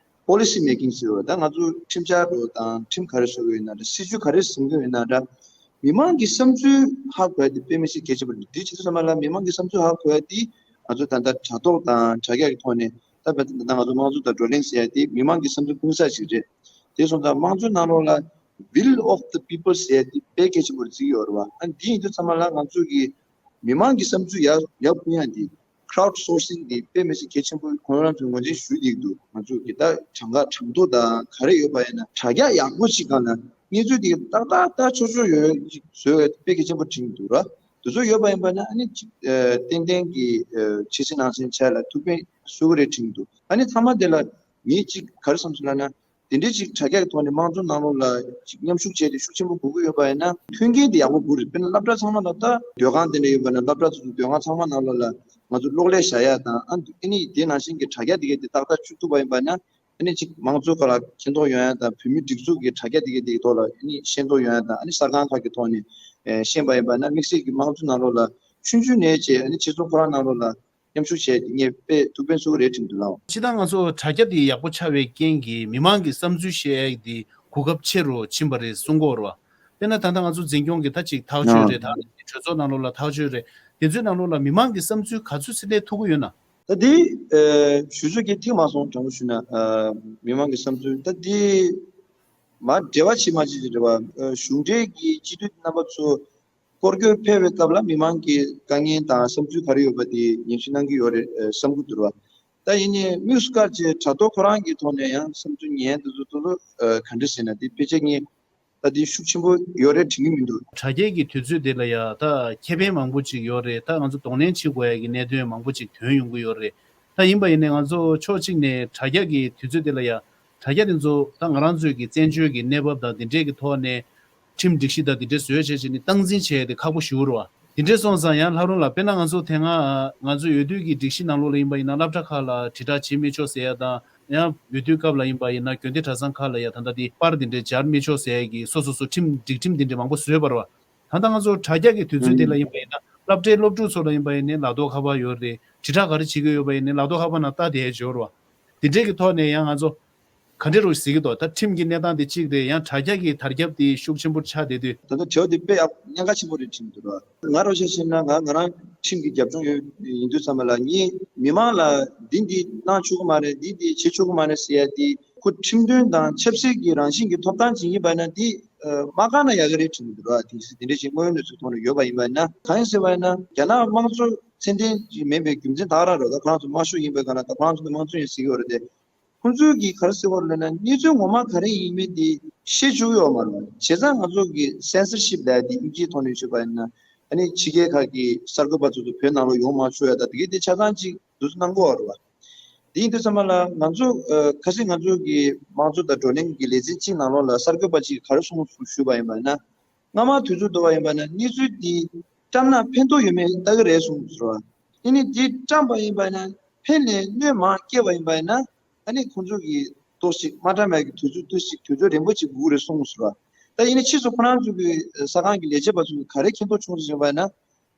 པོ་ལི་སི་མེ་ཀིང་ཟེར་བ་ད་ང་ཚོ་ཁྲིམས་འཆར་འགྲོ་དང་ཁྲིམས་ག་རེ་བཟོ་གི་ཡོད་ན་འདྲ། སྲིད་ཇུས་ག་རེ་འཛིན་གི་ཡོད་ན་འདྲ། མི་མང་གི་བསམ་ཚུལ་ཧ་གོ་ཡ་དེ་དཔེ་མི་སྲིད་གལ་ཆེན་པོ་རེད། འདི་བྱེད་དུས་ཙམ་པ་ལ་མི་མང་གི་བསམ་ཚུལ་ཧ་གོ་ཡ་དེ་ང་ཚོ་ད་ལྟ་དྲ་ཐོག་དང་དྲ་རྒྱ་གི་ཐོག་ནས་ད་ད་ལྟ་ང་ཚོ་དམངས་གཙོ་དང་བགྲོ་གླེང་ཟེར་ཡ་དེ་མི་མང་གི་བསམ་ཚུལ་ཕུང་ས་ཞིག་རེད། དེ་སོང་ཙང་དམངས་གཙོའི་ནང་ལོགས་ལ་Will of the People ཟེར་ཡ་དེ་དཔེ་གལ་ཆེན་པོ་རེད་བརྩི་གི་ཡོད་རེད་བ། ཨ་འདི་ཡིན་དུས་ཙམ་པ་ལ་ང་ཚོ་གི་མི་མང་གི་བསམ་ཚུལ་ཡར་ཡར་ཕུང་ཡ་འདི་crowd sourcing འདི་དཔེ་མི་སྲིད་གལ་ཆེན་པོ་ཁོང་རང་ཚོས་ངོས་འཛིན་ཞུས་བསྡད་འདུག་ང་ཚོ་གི་ད་གྲངས་ཀ་གྲངས་ཐོ་དང་ག་རེ་ཡོད་པ་ཡིན་ན་དྲ་རྒྱ་ཡག་པོ་ཞིག་སྒང་ལ་གནས་ཚུལ་འདི་ཏག་ཏག་ཏག་ཆོག་ཆོག་ཡོད་ཅིག་བཟོས་པ་དཔེ་གལ་ཆེན་པོ་དྲན་གྱི་འདུག་ར། དེ་ཚོ་ཡོད་པ་ཡིན་པ་ན་ཨ་ནི་ཅིག་ཨ་ཏན་ཏན་གྱི་ཨ་ཕྱི་གསལ་ནང་གསལ་བྱས་ལ་ཐུགས་ཕན་གསོས་ཀྱི་རེད་དྲན་གྱི་འདུག་ཨ་ནི་ཚང་མ་དེ་ལ་ངས་ཅིག་ག་རེ་བསམ་སོང་ལབ་ན། དེ་འདྲའི་ཅིག་དྲ་རྒྱ་གི་ཐོག་ནས་དམངས་གཙོ་ནང་ལོགས་ལ་ཅིག་མཉམ་ཞུགས་བྱས་ཏེ་ཤུགས་ཆེན་པོ་དགོས་ཀྱི་ཡོད་པ་ཡིན་ན་མཐུན་རྐྱེན་དེ་ཡག་པོ་དགོས་རེད། དཔེར་ན་སློབ་གྲྭ་ཚང་མ་ལ་ད་སྡོད་ཁང་དེ་འདྲ་ཡོད་པ་ན་སློབ་གྲྭ་ཚོ་ཚོ་སྡོད་ཁང་ཚང་མ་ནང་ལོགས་ལ་ང་ཚོ་གློག་ཀླད་བཞག་ཡ་དང་ཨ་ཨ་ནི་དེ་ནང་བཞིན་གྱི་དྲ་རྒྱ་དེ་གའི་དེ་ཏག་ཏག་བཅུག་ཐུབ་པ་ཡིན་པ་ན་ཨ་ནི་ཅིག་དམངས་གཙོ་ཁ་ལ་མཁྱེན་རྟོགས་ཡོང་ཡ་དང་བོད་མིའི་སྒྲིག་འཛུགས་ཀྱི་དྲ་རྒྱ་དེ་གའི་དེ་གི་ཐོག་ལ་ཨ་ནི་ཤེས་རྟོགས་ཡོང་ཡ་དང་ཨ་ནི་གསར་ཁང་ཁག་གི་ཐོག་ནས་ཨེ་ཤེས་པ་ཡིན་པ་ན་དམིགས་བསལ་གྱི་དམངས་གཙོ་ནང་ལོགས་ལ་ཆུང་ཆུང་ནས་བྱས་ཨ་ནི་སྤྱི་ཚོགས་ཁོ་རང་ནང་ལོགས་ལ་མཉམ་ཞུགས་བྱས་ཏེ་ངས་དཔེ་ཐུགས་ཕན་གསོས་ཀྱི་རེད་དྲན་འདུག་ལགས། སྤྱིར་བཏང་ང་ཚོ་དྲ་རྒྱ་འདི་ཡག་པོ་ཆགས་པའི་རྐྱེན་གྱིས་མི་མང་གི་བསམ་ཚུལ་བཤད་ཡག་འདི་གོ་སྐབས་ཆེ་རུ་ཕྱིན་པ་རེད་གསུང་གི་ཡོད་རེད་བ། དཔེར་ན་ད་ལྟ་ང་ཚོ་འཛིན་སྐྱོང་གི་ད་ཅིག་ཐག་གཅོད་རེད། ད་གྲོས་ཚོགས་ནང་ལོགས་ལ་ཐག་གཅོད་རེད། དེ་ཚོའི་ནང་ལོགས་ལ་མི་མང་གི་བསམ་ཚུལ་ག་ཚོད་ཚད་ལས་ཐུག་གི་ཡོད་ན། ད་འདི་ཨ་ཞུ་ཚོད་ཀྱི་ཐིག་མ་སོང་དྲང་པོ་ཞུ་ན་ཨ་མི་མང་གི་བསམ་ཚུལ་ད་འདི་མ་འབྲེལ་བ་ཆེ་མ་ཆེ་ཅིག་རེད་བ། ཨ་གཞུང་འབྲེལ་གྱི་སྤྱི་འཐུས་རྣམ་པ་ཚོ། སྐོར་སྐྱོད་ཕེབས་པའི་སྐབས་ལ་མི་མང་གི་དཀའ་ངལ་དང་བསམ་ཚུལ་ག་རེ་ཡོད་པ་དེ་ཉན་ཞིབ་གནང་གི་ཡོད་རེད་བསམ་གྱི་འདུག་ར། ད་ཡིན་ནའི་དམིགས་སུ་བཀར་བྱས་དྲ་ཐོག་ཁོ་རང་གི་ཐོག་ནས་ཡང་བསམ་ཚུལ་ཉན་དེ་ཚོ་ཏོག་ཙམ་ག་འདྲ་ཟེར་ན་དེ་ཕལ་ཆེར་ངས་ད་དེ་ཤུགས་ཆེན་པོ་ཡོད་རེད་དྲན་གྱི་མི་འདུག་དྲ་རྒྱའི་གི་དུས་ཚོད་དེ་ལ་ཡ་ད་ཁེ་ཕན་མང་པོ་ཅིག་ཡོད་རེད། ད་ང་ཚོ་གདོང་ལེན་བྱེད་དགོས་ཡ་གི་གནད་དོན་མང་པོ་ཅིག་ཐོན་ཡོང་གི་ཡོད་རེད། ད་ཡིན་པ་ཡིན་ནའི་ང་ཚོ་ཕྱོགས་གཅིག་ནས་དྲ་རྒྱ་གི་དུས་ཚོད་དེ་ལ་ཡ་དྲ་རྒྱ་དེ་ཚོ་ད་ང་རང་ཚོའི་གི་བཙན་བྱོལ་གྱི་གནས་བབ་དང་དེ་འདྲས་ཀྱི་ཐོག་ནས་ཁྲིམས་སྒྲིག་གཞི་དང་དེ་འདྲས་བཟོས་བྱས་བྱས་ནས་སྟངས་འཛིན་བྱས་ཏེ་ཁག་པོ་ཞེ་པོ་རེད་བ། དེ་འདྲས་སོང་ཙང་ཡང་ལྷག་རུང་ལ་དཔེར་ན་ང་ཚོ་དེ་སྔ་ང་ཚོ་འོས་བསྡུ་གི་སྒྲིག་གཞི་ནང་ལོགས་ལ་ཡིན་པ་ཡིན་ན་སློབ་གྲྭ་ཁག་ལ་དྲིལ་བསྒྲགས་བྱེད་མི་ཆོག་ཟེར་ཡ་དང་ཡང་འོས་བསྡུའི་སྐབས་ལ་ཡིན་པ་ཡིན་ན་དགོན་སྡེ་གྲྭ་ཚང་ཁག་ལ་ཡ་ད་ལྟ་དེ་པར་དེ་འདྲས་སྦྱར་མི་ཆོག་ཟེར་ཡ་གི་སོ་སོ་སོ་ཁྲིམས་སྒྲིག་ཁྲིམས་དེ་འདྲས་མང་པོ་བཟོས་པ་རེད་བ། ད་ལྟ་ང་ཚོ་དྲ་རྒྱ་གི་དུས་ཚོད་དེ་ལ་ཡིན་པ་ཡིན་ན་སློབ་གྲྭའི་སློབ་ཕྲུག་ཚོ་ལ་ཡིན་པ་ཡིན་ནའི་ལག་ཐོག་ཁ་པར་ཡོད་རེད། དྲིལ་བསྒྲགས་ག་རེ་བྱེད་ཀྱི་ཡོད་པ་ཡིན་ནའི་ལག་ཐོག་ཁ་པར་ནང་ལྟ་བསྡད་ཡ་ཡོད་རེད་བ། དེ་འདྲས་ཀྱི་ཐོག་ནས་ཡང་ང་ཚོ་ག་འདྲས་རུ་གཟིགས་ཀྱི་འདུག་ད་ཁྲིམས་ཀྱི་གནས་སྟངས་དེ་གཅིག་རེད། ཡང་དྲ་རྒྱ་གི་དར་ཁྱབ་དེ་ཤུགས་ཆེན་པོ་ཆགས་བསྡད་དུས། ད་ལྟ་དྲི་བ་དེ་དཔེ་ཡག་གནད་འགག་ཆེན་པོ་རེད་དྲན་གྱི་འདུག་ར། ང་རང་ཆ་བཞག་ན་ང་ང་རང་ཁྲིམས་ཀྱི་རྒྱབ་ལྗོངས་ཡོད་ཡིན་དུས་ཙམ་པ་ལ་ངས་མི་མང་ལ་འདི་འདི་གནང་ཆོག་གི་མ་རེད། འདི་འདི་བྱེད་ཆོག་གི་མ་རེད་ཟེར་ཡ་དེ་ཁོ་ཁྲིམས་དོན་དང་ཆབ་སྲིད་ཀྱི་རང་བཞིན་གྱི་ཐོབ་ཐང་ཅིག་ཡིན་པ་ན་དེ་མ་བཀག་ན་ཡག་གི་རེད་དྲན་གྱི་འདུག་ར། དེ་དེ་འདྲ་ཞིག་དངོས་ཡོད་གནས་ཚུལ་ཐོག་ནས་ཡོད་པ་ཡིན་པ་ན་གང་ཡིན་ཟེར་བ་ཡིན་ན་རྒྱ་ནག་དམངས་གཙོ་ཚད་ལྡན་ཅིག་མིན་པའི་རྒྱུ་མཚན་ད་ག་རང་རེད། ད་ཁོ་རང་ཚོ་དམར་ཤོག་ཡིན་པའི་སྒང་ལ་ད་ཁོ་རང་ཚོ་ནི་དམངས་གཙོ་ཡིན་ཟེར་གྱི་ཡོད་རེད་དེ། ཁོང་ཚོས་ཀྱིས་ག་རེ་ཟེར་བ་རེད་ལབ་ན་གནས་ཚུལ་ངོ་མ་ག་རེ་ཡིན་མིན་དེ་ཤེས་བཅུག་ཡོད་མ་རེད། བྱས་ཙང་ང་ཚོ་གི་censorship ལབ་ཡ་དེ་དབྱིན་ཇིའི་ཐོག་ནས་ཞུས་པ་ཡིན་ན་ཨ་ནི་ཕྱི་རྒྱལ་ཁག་གི་གསར་འགོད་པ་ཚོ་ཚོ་བོད་ནང་ལ་ཡོང་མ་ཆོག་ཡ་ད་དེ་གའི་དེ་ཆ་ཚང་ཅིག་འདུག་སེ་གནང་གི་ཡོད་རེད་བ། དེ་ཡིན་དུས་ཙམ་པ་ལ་ང་ཚོ་ཨ་ཁ་སང་ང་ཚོ་གི་དམངས་གཙོ་དང་བགྲོ་གླེང་གི་ལས་འཛིན་གཅིག་ནང་ལོགས་ལ་གསར་འགོད་པ་ཅིག་ག་རེ་གསུངས་སོང་ཞུས་པ་ཡིན་པ་ཡིན་ན། སྔ་མ་དུས་ཚོད་བསྡུར་བ་ཡིན་པ་ན་གནས་ཚུལ་འདི་བཀྲམ་ན་ཕན་ཐོགས་ཡོད་མེད་ལྟ་གི་རེད་གསུངས་སོང་། ཨ་ནི་འདི་བཀྲམ་པ་ཡིན་པ་ན་ཕན་ལས་གནོད་མང་སྐྱེལ་བ་ཡིན་པ་ཡིན་ན་ཨ་ནི་ཁོང་ཚོ་གིས་ཏོག་ཙམ་མ་བཀྲམ་ཡག་གི་དུས་ཚོད་ཏོག་ཙམ་དུས་ཚོད་རིང་པོ་ཅིག་དགོས་ཀྱི་རེད་གསུངས་སོང་། ད་ཡིན་ནའི་ཕྱིས་སུ་ཁོ་རང་ཚོ་གི་གསར་ཁང་གི་ལས་བྱེད་པ་ཚོ་གིས་ག་རེ་མཁྱེན་རྟོགས་བྱུང་ཟེར་བ་ཡིན་ན།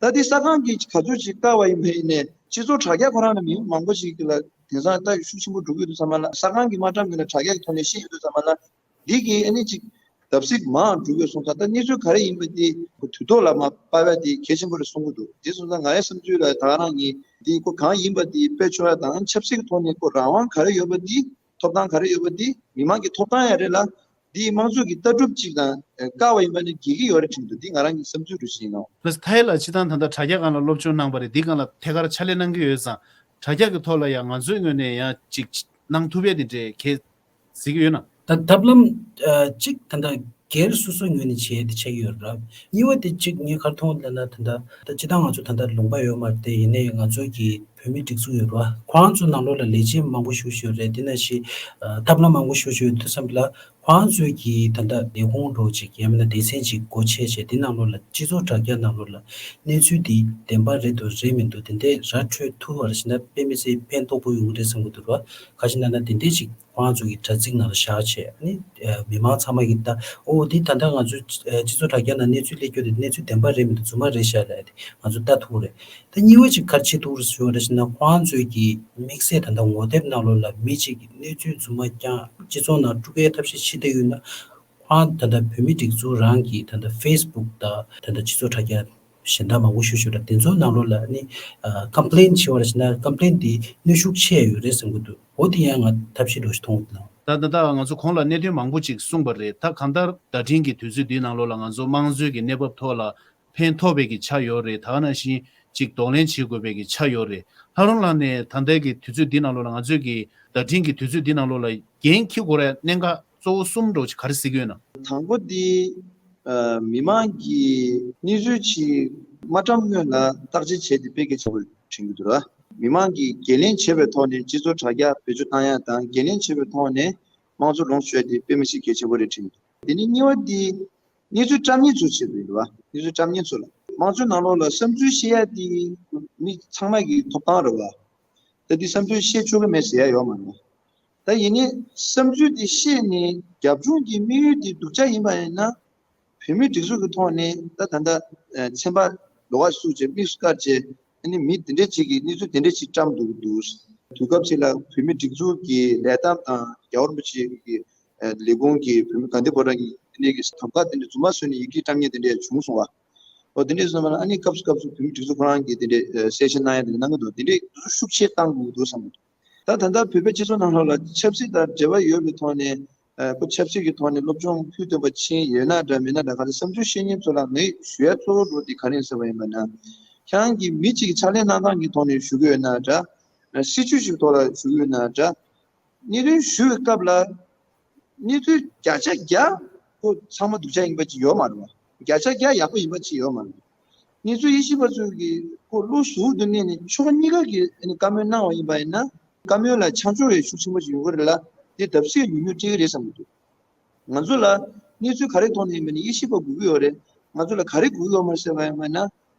ད་འདི་གསར་ཁང་གིས་ག་ཚོད་ཅིག་བཀག་པ་ཡིན་པ་ཡིན་ནའི་སྤྱི་ཚོགས་དྲ་རྒྱ་ཁོ་རང་ལ་མི་མང་པོ་ཞིག་གི་ལ་དེང་སང་ལྟ་ཤུགས་ཆེན་པོ་འགྲོ་གི་ཡོད་དུས་ཙམ་པ་ལ་གསར་ཁང་གིས་མ་བཀྲམ་གི་ལ་དྲ་རྒྱ་གི་ཐོག་ནས་ཤེས་ཡོད་དུས་ཙམ་པ་ལ་འདི་གི་ཨ་ནི་ཅིག་ བརྡབ་གསིག་མང་འགྲོ་གི་སོང་ཙང་། ད་གནས་ཚུལ་ག་རེ་ཡིན་པ་དེ་ཁོ་དུས་ཐོག་ལ་མར་པ་བ་དེ་གལ་ཆེན་པོ་རེད་གསུང་གི་འདུག་དེ་སོང་ཙང་ང་ཡི་བསམ་ཚུལ་ལ་ད་ག་རང་ཡིན། དེ་ཁོ་གང་ཡིན་པ་དེ་སྤེལ་ཆོག་ཡ་དང་ཆབ་སྲིད་ཀྱི་ཐོག་ནས་ཁོ་རང་དབང་ག་རེ་ཡོད་པ་དེ། ཐོབ་ཐང་ག་རེ་ཡོད་པ་དེ་མི་མང་གི་ཐོབ་ཐང་ཡང་རེད་ལ། འདི་མང་ཚོགས་ཀྱི་ལྟ་གྲུབ་ཅིག་དང་ཨེ་བཀག་པ་ཡིན་པ་ནི་འགལ་གྱི་ཡོད་རེད་དྲན་འདུག་འདི་ང་རང་གི་བསམ་ཚུལ་རུ་ཞིག་ཡིན་ནོ། ལགས་ཐའི་ལ་སྤྱི་བཏང་ད་ལྟ་དྲ་རྒྱ་སྒང་ལ་སློབ་སྦྱོང་གནང་པ་རེད། འདི་སྒང་ལ་ཐད་ཀར་ཕྱག་ལས་གནང་གི་ཡོད་ཙང་། དྲ་རྒྱ་གི་ཐོག་ལ་ཡང་ང་ཚོའི་ངོས་ནས་ཡང་ཅིག་གནང་ཐུབ་ཡས་དེ་འདྲས་གལ་གཟིགས་ཀྱི་ཡོད་ན། ད་ཐབས་ལམ་ཨ་གཅིག་ད་ལྟ་སྒེར་སོ་སོ་ངོས་ནས་བྱས་ཏེ་ཆགས་ཀྱི་ཡོད་རེད། གཉིས་པ་དེ་གཅིག་ངས་ག་རེ་མཐོང་ལབ་ན། ད་ལྟ་ད་སྤྱི་བཏང་ང་ཚོ་ད་ལྟ་ལུང་པ་ཡོད་མ་རེད་དེ། ཡིན་ནའི་ང་ཚོ་གི་བོད་མི་སྒྲིག་འཛུགས་ཡོད་རེད་བ། ཁོ་རང་ཚོ་ནང་ལོགས་ལ་ལས་བྱེད་མང་པོ་ཞེ་པོ་ཅིག་ཡོད་རེད། དེ་ནང་བཞིན་ཨ་ཐབས་ལམ་མང་པོ་ཞེ་པོ་ཅིག་ཡོད་དུས་ཙམ་པ་ལ། ཁོ་རང་ཚོའི་གི་ད་ལྟ་ལས་ཁུངས་འདྲ་ཅིག་ཡང་མིན་ན་སྡེ་ཚན་ཅིག་སྒོ་ཕྱེ་བྱས། དེ་ནང་ལོགས་ལ་སྤྱི་ཚོགས་དྲ་རྒྱ་ནང་ལོགས་ལ་གནས་ཚུལ་འདི་བདེན་པ་རེད་འདུག་རེད་མི་འདུག་དེ་འདྲས་ར་འཕྲོད་ཐུབ་པ་ཞིག་ན་དཔེ་མི་སྲིད་ཕན་ཐོགས་པོ་ཡོང་གི་རེད་བསམ་གྱི་འདུག་ར། ག་ཅི་ན་ན་དེ་འདྲས་ཅིག་ཁོ་རང་ཚོ་གི་དྲ་ཚིགས་ནང་ལ་བཞག་བྱས། ཨ་ནི་ཨ་མི་མང་ཚང་མ་གིས་ད་ཨོ་འདི་ད་ལྟ་ང་ཚོའི་ཨ་སྤྱི་ཚོགས་དྲ་རྒྱ་ནང་གནས་ཚུལ་སླེབས་རྒྱུ་དེ་གནས་ཚུལ་བདེན་པ་རེད་མི་འདུག་རྫུན་མ་རེད་ཤག་ལབ་ཡ་དེ་ང་ཚོ་ལྟ་ཐུབ་རེད། ད་གཉིས་པ་ཅིག་ག་རེ་བྱེད་ཐུབ་རེད་ཟེར་བ་རེད་ཟེར་ན། ཁོ་རང་ཚོའི་གི་དམིགས་བསལ་ད་ལྟ་ངོ་དེབ་ནང་ལོགས་ལ་མི་གཅིག་གིས་གནས་ཚུལ་རྫུན་མ་རྐྱང་སྤྱི་ཚོགས་ནང་དཀྲུག་གའི་ཐབས་ཤེས་བྱེད་བསྡད་ཡོད་ན། ཁོ་རང་ད་ལྟ་བོད་མི་སྒྲིག་འཛུགས་རང་གི་ད་ལྟ་ཕེ་སི་བུག་དང་ད་ལྟ་སྤྱི་ཚོགས་དྲ་རྒྱ་གཞན་དག་མང་པོ་ཞིག་ཡོད་རེད། དེ་ཚོའི་ནང་ལོགས་ལ་ནི་ཨ་ཀམ་པི་ལེན་བྱེད་པ་རེད་ཟེར་ན། ཀམ་པི་ལེན་དེ་གནོན་ཤུགས་ཆེ་ཡོད་རེད་བསམ་གྱི་འདུག་འོ་དེ་ཡང་ང་ཐབས་ཤེས་འདྲ་ཞིག་མཐོང་གི་འདུག་ད་ད་ལྟ་ང་ཚོ་གོང་ལ་གནད་དོན་མང་པོ་ཅིག་གསུངས་པ་རེད། ད་གང་ལྟར་བརྡ་འཕྲིན་གྱི་དུས་ཚོད་འདིའི་ནང་ལོགས་ལ་ང་ཚོ་དམངས་གཙོའི་གི་གནས་བབ་ཐོག་ལ་ཕན་ཐོགས་པའི་གི་ཆ་ཡོད་རེད། ད་ག་ནང་བཞིན་ཅིག་གདོང་ལེན་བྱེད་དགོས་པའི་གི་ཆ་ཡོད་རེད། ལྷ་རམས་ལགས་ནས་ད་ལྟའི་གི་དུས་ཚོད་འདི་ནང་ལོགས་ལ་ང་ཚོས་གི་བརྡ་འཕྲིན་གྱི་དུས་ཚོད་འདི་ནང་ལོགས་ལ་འགན་འཁྱེར་དགོས་རེད། གནད་འགག་གཙོ་བོ་གསུམ་འདྲ་བོ་ཅིག་ག་རེ་གཟིགས་ཡོད་ན། དང་པོ་འདི་ཨ་མི་མང་གིས་གནས་ཚུལ་ཅིག་མ་བཀྲམ་སྔོན་ལ་བརྟག་དཔྱད་བྱས་ཏེ་དཔེ་གལ་ཆེན་པོ་དྲན་གྱི་འདུག་ར། མི་མང་གིས་འགན་ལེན་བྱས་པའི་ཐོག་ནས་སྤྱི་ཚོགས་དྲ་རྒྱ་བེད་སྤྱོད་བཏང་ཡ་དང་། འགན་ལེན་བྱས་པའི་ཐོག་ནས་དམངས་གཙོ་ལོངས་སྤྱོད་དེ་དཔེ་མི་སྲིད་གལ་ཆེན་པོ་རེད་དྲན་གྱི་འདུག་དེ་ནས་གཉིས་པ་འདི་གནས་ཚུལ་བཀྲམ་མཁན་ཚོ་བྱེད་དགོས་འདུག་བ། གནས་ཚུལ་བཀྲམ་མཁན་ཚོ་ལ་དམངས་གཙོའི་ནང་ལོགས་ལ་བསམ་ཚུལ་བཤད་ཡ་དེ་མི་ཚང་མ་གི་ཐོབ་ཐང་རེད་བ། ད་འདི་བསམ་ཚུལ་བཤད་ཆོག་གི་མེད་ཟེར་ཡ་ཡོད་མ་རེད། ད་ཡིན་ནའི་བསམ་ཚུལ་དེ་བཤད་ནས་རྒྱབ་ལྗོངས་ཀྱི་དམིགས་ཡུལ་དེ་སྡུག་ཅག་ཡིན་པ་ཡིན་ན། བོད་མིའི་སྒྲིག་འཛུགས་ཀྱི་ཐོག་ནས་ད་ད་ལྟ་ཨ་ཚན་པ་ལོགས་ཀ་བཙུགས་བྱས་དམིགས་སུ་བཀར་བྱས། ཨ་ནི་མི་དེ་འདྲས་ཅིག་གིས་གནས་ཚུལ་དེ་འདྲས་ཅིག་བཀྲམ་འདུག་འདུག་དུས་སྐབས་ཅིག་ལ་བོད་མིའི་སྒྲིག་འཛུགས་ཀྱི་ལས་སྟངས་དང་རྒྱལ་བ་རིན་པོ་ཆེ་གི་ཨ་ལས་ཁུངས་ཀྱི་བོད་མི་དགའ་ལྡན་ཕོ་བྲང་གི་དེ་འདྲས་ཀྱི་དམ་ཁག་དེ་འདྲས་རྫུན་མ་བཟོས་ནས་ཡི་གེ་བཀྲམ་མཁན་དེ་འདྲས་བྱུང་སོང་བ། འོ་དེ་འདྲས་སོང་བ་ན། ཨ་ནི་སྐབས་སུ་སྐབས་སུ་བོད་མིའི་སྒྲིག་འཛུགས་ཁོ་རང་གིས་དེ་འདྲས་ཨ་གསལ་བཤད་གནང་ཡ་དེ་འདྲས་གནང་གི་འདུག་དེ་འདྲས་དུས་ཚོད་ཤུགས་ཆེ་བཏང་དགོས་འདུག་བསམ་གྱི་འདུག་ད་ད་ལྟ་བོད་པའི་སྤྱི་ཚོགས་ནང་ལོགས་ལ་ཆབ་སྲིད་དང་འབྲེལ་བ་ཡོད་པའི་ཐོག་ནས། ཨ་ཁོ་ཆབ་སྲིད་ཀྱི་ཐོག་ནས་སློབ་སྦྱོང་ཕུལ་ཐུབ་པ་ཕྱིན་ཡོད་ན་འདྲ་མེད་ན་འདྲ། ག་ཚོད་བསམ་ཚུལ་བཤད་མཁན་ཚོ་ལ་ངས་ཞུ་ཡ་གཙོ་བོ་འདྲ་བོ་དེ་ག་རེ་ཡིན་ཟེར་བ་ཡིན་པ་ན། ཁྱེད་རང་གིས་མི་གཅིག་གི་ཕྱག་ལས་གནང་སྟངས་ཀྱི་ཐོག་ནས་ཞུ་གི་ཡོད་ན་འདྲ། ཨ་སྲིད་ཇུས་ཤིག་ཐོག་ལ་ཞུ་གི་ཡོད་ན་འདྲ། གནད་དོན་ཞུ་བའི་སྐབས་ལ་གནས་ཚུལ་བརྒྱ་ཆ་བརྒྱ་ཁོ་ཚང་མ་སྡུག་ཅག་ཡིན་པ་ཅིག་ཡོད་མ་རེད་བ། བརྒྱ་ཆ་བརྒྱ་ཡག་པོ་ཡིན་པ་ཅིག་ཡོད་མ་རེད། གནས་ཚུལ་དབྱེ་ཞིབ་པ་ཚོས་ཀྱིས་ཁོ་བློ་གཟུ་བོ་དུ་གནས་ནས་ཕྱོགས་གཉིས་ཀ་གི་ཨ་ནི་བཀའ་མོལ་གནང་བ་ཡིན་པ་ཡིན་ན། བཀའ་མོལ་ལ་ཆ་འཇོག་རེ་ཤུགས་ཆེན་པོ་ཞིག་ཡོང་གི་རེད་ལ། དེ་བརྡབ་གསིག་ཉུང་ཉུང་སྤྲད་ཀྱི་རེད་བསམ་གྱི་འདུག་ང་ཚོ་ལ་གནས་ཚུལ་ག་རེ་ཐོག་ནས་ཡིན་པ་ནི་དབྱེ་ཞིབ་པ་དགོས་ཀྱི་ཡོད་རེད། ང་ཚོ་ལ་ག་རེ་དགོས་ཀྱི་ཡོད་མ་རེད་ཟེར་བ་ཡིན་པ་ན།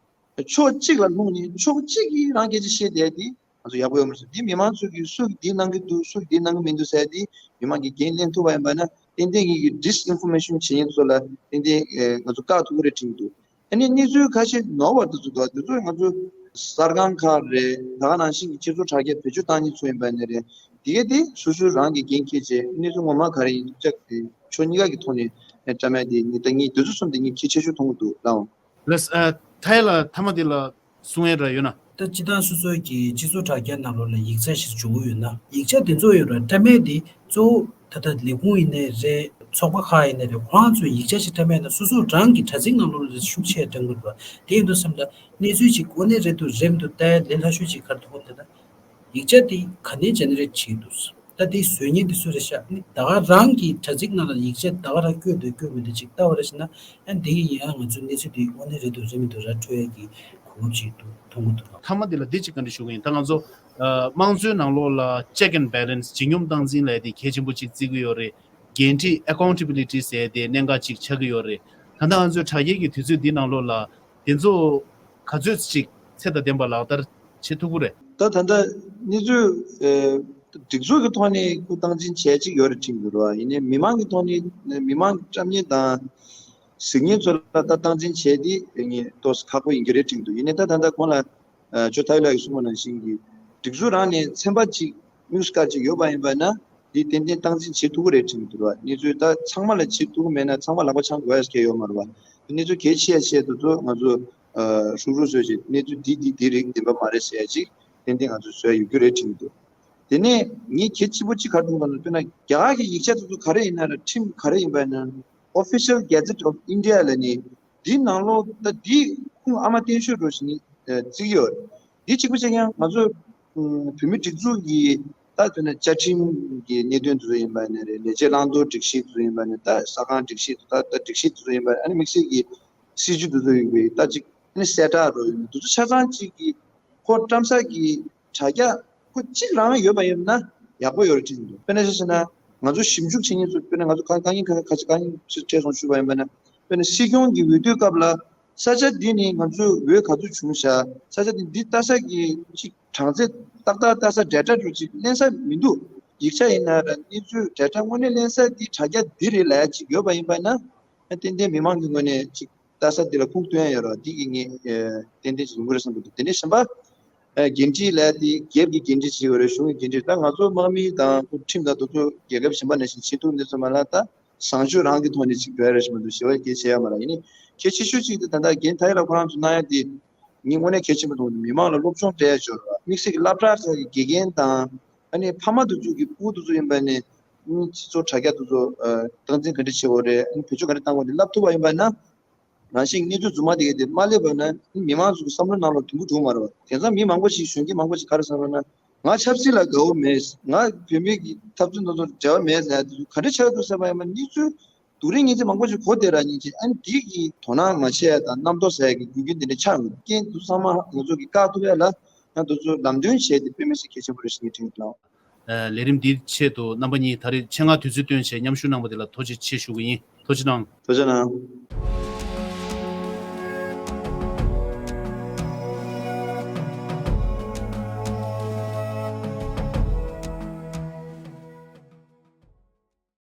ཕྱོགས་གཅིག་ལ་ལྷུང་ནས་ཕྱོགས་གཅིག་གིས་རང་སྐད་ཆ་བཤད་བསྡད་དེ་ང་ཚོ་ཡག་པོ་ཡོད་མ་རེད། འདི་མི་མང་ཚོས་ཀྱིས་སུ་འདི་གནང་གི་འདུག་སུ་འདི་གནང་གི་མི་འདུག་ཟེར་དེ་མི་མང་གིས་འགན་ལེན་ཐུབ་པ་ཡིན་པ་ན། ཏན་ཏན་གྱི་གི་ཌིས་ཨིན་ཕོར་མེ་ཤོན་བྱེད་མཁན་ཚོ་ལ་ཏན་ཏན་ཨེ་ང་ཚོ་བཀག་ཐུབ་ཀྱི་རེད་དྲན་གྱི་འདུག་ཨ་ནི་གནས་ཚུལ་ཁ་ཤས་ནོར་བ་དེ་ཚོ་འདུག་དེ་ཚོ་ང་ཚོ་གསར་ཁང་ཁག་རེད། ད་ག་ནང་བཞིན་གྱི་སྤྱི་ཚོགས་དྲ་རྒྱ་བེད་སྤྱོད་བཏང་མཁན་ཚོ་ཡིན་པ་ནི་རེད། དེ་གས་དེ་སོ་སོ་རང་གིས་འགན་འཁྱེར་བྱས། གནས་ཚུལ་ངོ་མ་ག་རེ་ཡིན་འདུག་ཅག་དེ་ཕྱོགས་གཉིས་ཀ་གི་ཐོག་ནས་བཀྲམ་ཡ་དེ་ངས་ད་ངས་དེ་ཚོ་གསུམ་དེ་ངས་གལ་ཆེ་ཤོས་མཐོང་གི་འདུག་ལགས། ལགས། ཨ་ཐའི་ལ་མཐའ་མ་དེ་ལ་གསུང་ཡ་འདྲ་ཡོད་ན། ད་སྤྱི་བཏང་སོ་སོའི་གི་སྤྱི་ཚོགས་དྲ་རྒྱ་ནང་ལོགས་ལ་ཡིག་ཆ་ཞིག་འབྱོར་གྱི་ཡོད་ན། ཡིག་ཆ་དེ་ཚོ་ཡོད་ར་བཀྲམ་ཡས་དེ་གཙོ་བོ་ད་ལྟ་ལས་ཁུངས་ཡིན་ནའི་རེད། ཚོགས་པ་ཁག་ཡིན་ནའི་རེད། ཁོ་རང་ཚོས་ཡིག་ཆ་ཞིག་བཀྲམ་ཡས་ན་སོ་སོ་རང་གི་དྲ་ཚིགས་ནང་ལོགས་ལ་ཤུགས་ཆེ་བཀྲམ་དགོས་རེད་བ། དེ་ཡིན་དུས་ཙམ་ལ་གནས་ཚུལ་ཅིག་དངོས་གནས་རེད་འདུག་རེད་མི་འདུག་ལྟ་ཡ་ལས་སླ་ཤོས་ཅིག་ག་རེ་འདུག་ལབ་ན། ཡིག་ཆ་དེ་ག་ནས་ཇེ་ནེ་རེ་ཊི་བྱེད་ཀྱི་འདུག་ད་དེ་བཟོ་མཁན་དེ་སུ་རེད་ཤག་ཨ་ནི་ད་ག་རང་གི་དྲ་ཚིགས་ནང་ལ་ཡིག་ཆ་ད་ག་རང་བཀོད་འདུག་བཀོད་མི་འདུག་ཅིག་ལྟ་བ་རེད་ཟེར་ན། ཨ་ནི་དེ་གི་ཡིན་ཡང་ང་ཚོའི་གནས་ཚུལ་དེ་དངོས་གནས་རེད་འདུག་རེད་མི་འདུག་ར་འཕྲོད་ཡ་གི་གོ་སྐབས་ཅིག་འདུག་མཐོང་གི་འདུག་མཐའ་མ་དེ་ལ་འདི་ཅིག་བཀའ་འདྲི་ཞུ་གི་ཡིན། ད་ང་ཚོ་ཨ་དམངས་གཙོའི་ནང་ལོགས་ལ་ཅེག་ཨེན་ཌི་བྷེ་ལེན་སི་ཇེ་སྙོམས་སྟངས་འཛིན་ལབ་ཡ་དེ་གལ་ཆེན་པོ་ཅིག་བརྩི་གི་ཡོད་རེད། འགན་འཁྲི་ཨེ་ཀའུན་ཊེ་བི་ལི་ཊི་ཟེར་ཡ་དེ་གནད་འགག་ཅིག་ཆགས་ཀྱི་ཡོད་རེད། ད་ལྟ་ང་ཚོའི་དྲ་རྒྱའི་གི་དུས་ཚོད་འདི་ནང་ལོགས་ལ་དེ་ཚོ་ག་ཚོད་ཅིག་ཚད་དང་ལྡན་པ་ལག་བསྟར་བྱེད་ཐུབ་ཀྱི་རེད། ད་ད་ལྟ་གནས་ཚུལ་ཨེ་སྒྲིག་འཛུགས་ཀྱི་ཐོག་ནས་ཁོ་སྟངས་འཛིན་བྱས་ཅིག་ཡོད་རེད་དྲན་གྱི་འདུག་ར། ཡིན་ནའི་མི་མང་གི་ཐོག་ནས་མི་མང་བཀྲམ་མཁན་དང་གཟིགས་མཁན་ཚོ་ལ་ད་སྟངས་འཛིན་བྱས་ཏེ་ངས་ཏོག་ཙམ་ཁག་པོ་ཡིན་གྱི་རེད་དྲན་གྱི་འདུག་ཡིན་ནའི་ད་ད་ལྟ་གོང་ལ་ཨ་ཇོ་ཐའི་ལགས་ཀྱིས་གསུངས་པ་ནང་བཞིན་གྱི་སྒྲིག་འཛུགས་རང་ནས་ཚན་པ་ཅིག་དམིགས་སུ་བཀར་ཅིག་ཡོད་པ་ཡིན་པ་ན། འདི་ཏན་ཏན་སྟངས་འཛིན་བྱེད་ཐུབ་ཀྱི་རེད་དྲན་གྱི་འདུག་བ། གནས་ཚུལ་ད་ཚང་མ་ལ་བྱེད་ཐུབ་ཀྱི་མེད་ན་ཚང་མ་ལག་པ་འཆང་དགོས་ཡ་ཞིག་ཡོད་མ་རེད་བ། གནས་ཚུལ་གལ་ཆེ་ཡ་ཆེ་དུ་ཚོ་ང་ཚོ་ཧྲུག་ཧྲུག་བཟོས་བྱས་གནས་ཚུལ་འདི་འདི་འདི་རིགས་བདེན་པ་མ་རེད་ཟེར་ཡ་ཅིག་ཏན་ཏན་ང་ཚོ་བཟོ་ཡ་ཡོད་རྒྱུ་རེད་དྲན་གྱི་འདུག་དེ་ནས་ངས་གལ་ཆེན་པོ་གཅིག་ག་རེ་མཐོང་ག་ན་དཔེར་ན་རྒྱ་གར་གྱི་ཡིག་ཆ་དེ་ཚོ་ག་རེ་ཡིན་ན་ར་ཁྲིམས་ག་རེ་ཡིན་པ་ཡིན་ན་Official Gazette of India ལ་ནི་འདི་ནང་ལོགས་ད་འདི་ཁུངས་ཨ་མ་བསྟན་ཤོག་འགྲོ་ཞིག་ནི་བརྩི་གི་ཡོད་རེད། འདི་གཅིག་པུ་ཆ་ཡང་ང་ཚོ་བོད་མི་སྒྲིག་འཛུགས་ཀྱི་ད་དཔེར་ན་བཅའ་ཁྲིམས་ཀྱི་གནད་དོན་དེ་ཚོ་ཡིན་པ་ནི་རེད། ལས་བྱེད་བླང་དོར་སྒྲིག་གཞི་དེ་ཚོ་ཡིན་པ་ནི་ད་ས་ཁང་སྒྲིག་གཞི་དེ་ད་ད་སྒྲིག་གཞི་དེ་ཚོ་ཡིན་པ་ཨ་ནི་དམིགས་བསལ་གྱི་སྲིད་ཇུས་དེ་ཚོ་ཡིན་པའི་ད་ཅིག་ཨ་ནི་གསལ་བསྒྲགས་རོ་ཡིན་དེ་ཚོ་ཆ་ཚང་གཅིག་གི་ཁོ་བཀྲམ་ས་གི་དྲ་རྒྱ་ཁོ་གཅིག་རང་ཡོད་པ་ཡིན་ན་ཡག་པོ་ཡོད་རེད་དྲན་འདུག་དཔེར་ན་ཆ་བཞག་ན་ང་ཚོ་ཞིབ་འཇུག་བྱེད་མཁན་ཚོ་དཔེར་ན་ང་ཚོ་ཁ་ཁ་ཉིན་ཁ་ཁ་ཁ་ཉིན་ཅིག་བྲེལ་སོང་ཞུས་པ་ཡིན་པ་ན་དཔེར་ན་སྲིད་སྐྱོང་གི་འོས་བསྡུའི་སྐབས་ལ་ས་ཆ་འདི་ནི་ང་ཚོའི་འོས་ག་ཚོད་བྱུང་བཞག་ས་ཆ་འདི་འདི་ལྟ་ས་གི་ཅིག་གྲངས་ཚད་ཏག་ཏག་ལྟ་ས་data འདྲ་ཅིག་ལེན་ས་མི་འདུག་ཡིག་ཆ་ཡིན་ན་ར་གནས་ཚུལ་data དངོས་གནས་ལེན་ས་འདི་དྲ་རྒྱ་འདི་རེད་ལབ་ཡ་ཅིག་ཡོད་པ་ཡིན་པ་ན་ཏན་ཏན་མི་མང་གི་ངོས་ནས་ཅིག་ལྟ་ས་འདི་ལ་ཁུངས་སྟོན་ཡ་ཡོད་ར་འདི་གི་ངས་ཏན་ཏན་ཅིག་ཡོང་གི་རེད་བསམ་གི་འདུག་དེ་ནས་གཞན་པ་འགན་འཁྲི་ལ་དེ་སྒེར་གྱི་འགན་འཁྲི་ཅིག་ཡོད་རེད། གཞུང་གི་འགན་འཁྲི་ད་ང་ཚོ་དམག་མི་དང་ཁྲིམས་དང་དེ་ཚོ་རྒྱལ་ཁབ་གཞན་པ་ནང་བཞིན་བྱེད་ཐུབ་འདི་ཚོ་མ་ལ་ད་བཟང་སྤྱོད་རང་གི་ཐོག་ནས་ཅིག་འགྲོ་ཡ་རེད་བཞིན་པ་འདུག་ཞེ་བ་སྐད་ཆ་ཡ་མ་ལ་ཡིན་ནི་གལ་ཆེ་ཤོས་ཅིག་དེ་ད་ལྟ་རྒན་ཐ་ཡི་ལ་ཁོ་རང་ཚོ་གནང་ཡ་དེ་ངས་དངོས་གནས་གལ་ཆེན་པོ་མཐོང་འདུག་མི་མང་ལ་སློབ་སྦྱོང་སྤྲད་ཡ་ཅིག་ཡོད་རེད་བ། དམིགས་བསལ་གྱི་སློབ་གྲྭ་ཁག་གི་དགེ་རྒན་དང་ཨ་ནི་ཕ་མ་དེ་ཚོ་གི་སྤུ་གུ་དེ་ཚོ་ཡིན་པ་ནི་སྤྱི་ཚོགས་དྲ་རྒྱ་དེ་ཚོ་སྟངས་འཛིན་ག་འདྲ་བྱེད་དགོས་རེད། ཨ་ནི་བེད་སྤྱོད་ག་འདྲ་གཏང་དགོས་རེད་བསླབ་ཐུབ་པ་ཡིན་པ་ན། རང་བཞིན་གནས་ཚུལ་རྫུན་མ་དེ་གས་དེ་མ་སླེབས་པ་ན་མི་མང་ཚོ་གི་བསམ་བློ་ནང་ལ་དུམ་བུ་འགྲོ་མ་རེད་བ། དེང་སང་མི་མང་པོ་ཞིག་གཞོན་སྐྱེས་མང་པོ་ཞིག་ག་རེ་བསམ་པ་ན་ང་ཆབ་སྲིད་ལ་དགའ་བོ་མེད། ང་བོད་མི་གི་འཐབ་རྩོད་དེ་ཚོར་འབྲེལ་བ་མེད་ཟེར་ཡ་དེ་ཚོ་ག་འདྲ་ཆགས་འདུག་ཟེར་བ་ཡིན་ན་གནས་ཚུལ་སྡུག་རུས་ངན་ཚིག་མང་པོ་ཞིག་གོ་བསྡད་ར་ཉིན་གཅིག་ཨ་ནི་འདི་གི་དོ་སྣང་མ་བྱས་ཡ་དང་རྣམ་རྟོག་ཟ་ཡ་གི་རྒྱུ་རྐྱེན་དེ་འདྲ་ཆགས་འདུག་རྐྱེན་དེ་ཚོ་ཚང་མ་ང་ཚོ་གི་བཀག་ཐུབ་ཡ་ལ་ང་དེ་ཚོ་ལམ་སྟོན་བྱས་ཏེ་དཔེ་མི་སྲིད་གལ་ཆེན་པོ་རེད་ཞེས་ངས་དྲན་གྱི་འདུག་ལས་རིམ་འདིའི་ཆེད་དུ་རྣམ་པ་གཉིས་ད་རེས་ཆེད་མངགས་དུས་ཚོད་བཏོན་བྱས་མཉམ་ཞུགས་གནང་བ་དེ་ལ་ཐུགས་རྗེ་ཆེ་ཞུ་གི་ཡིན། ཐུགས་རྗེ་གནང་། ཐུགས་རྗེ་གནང་།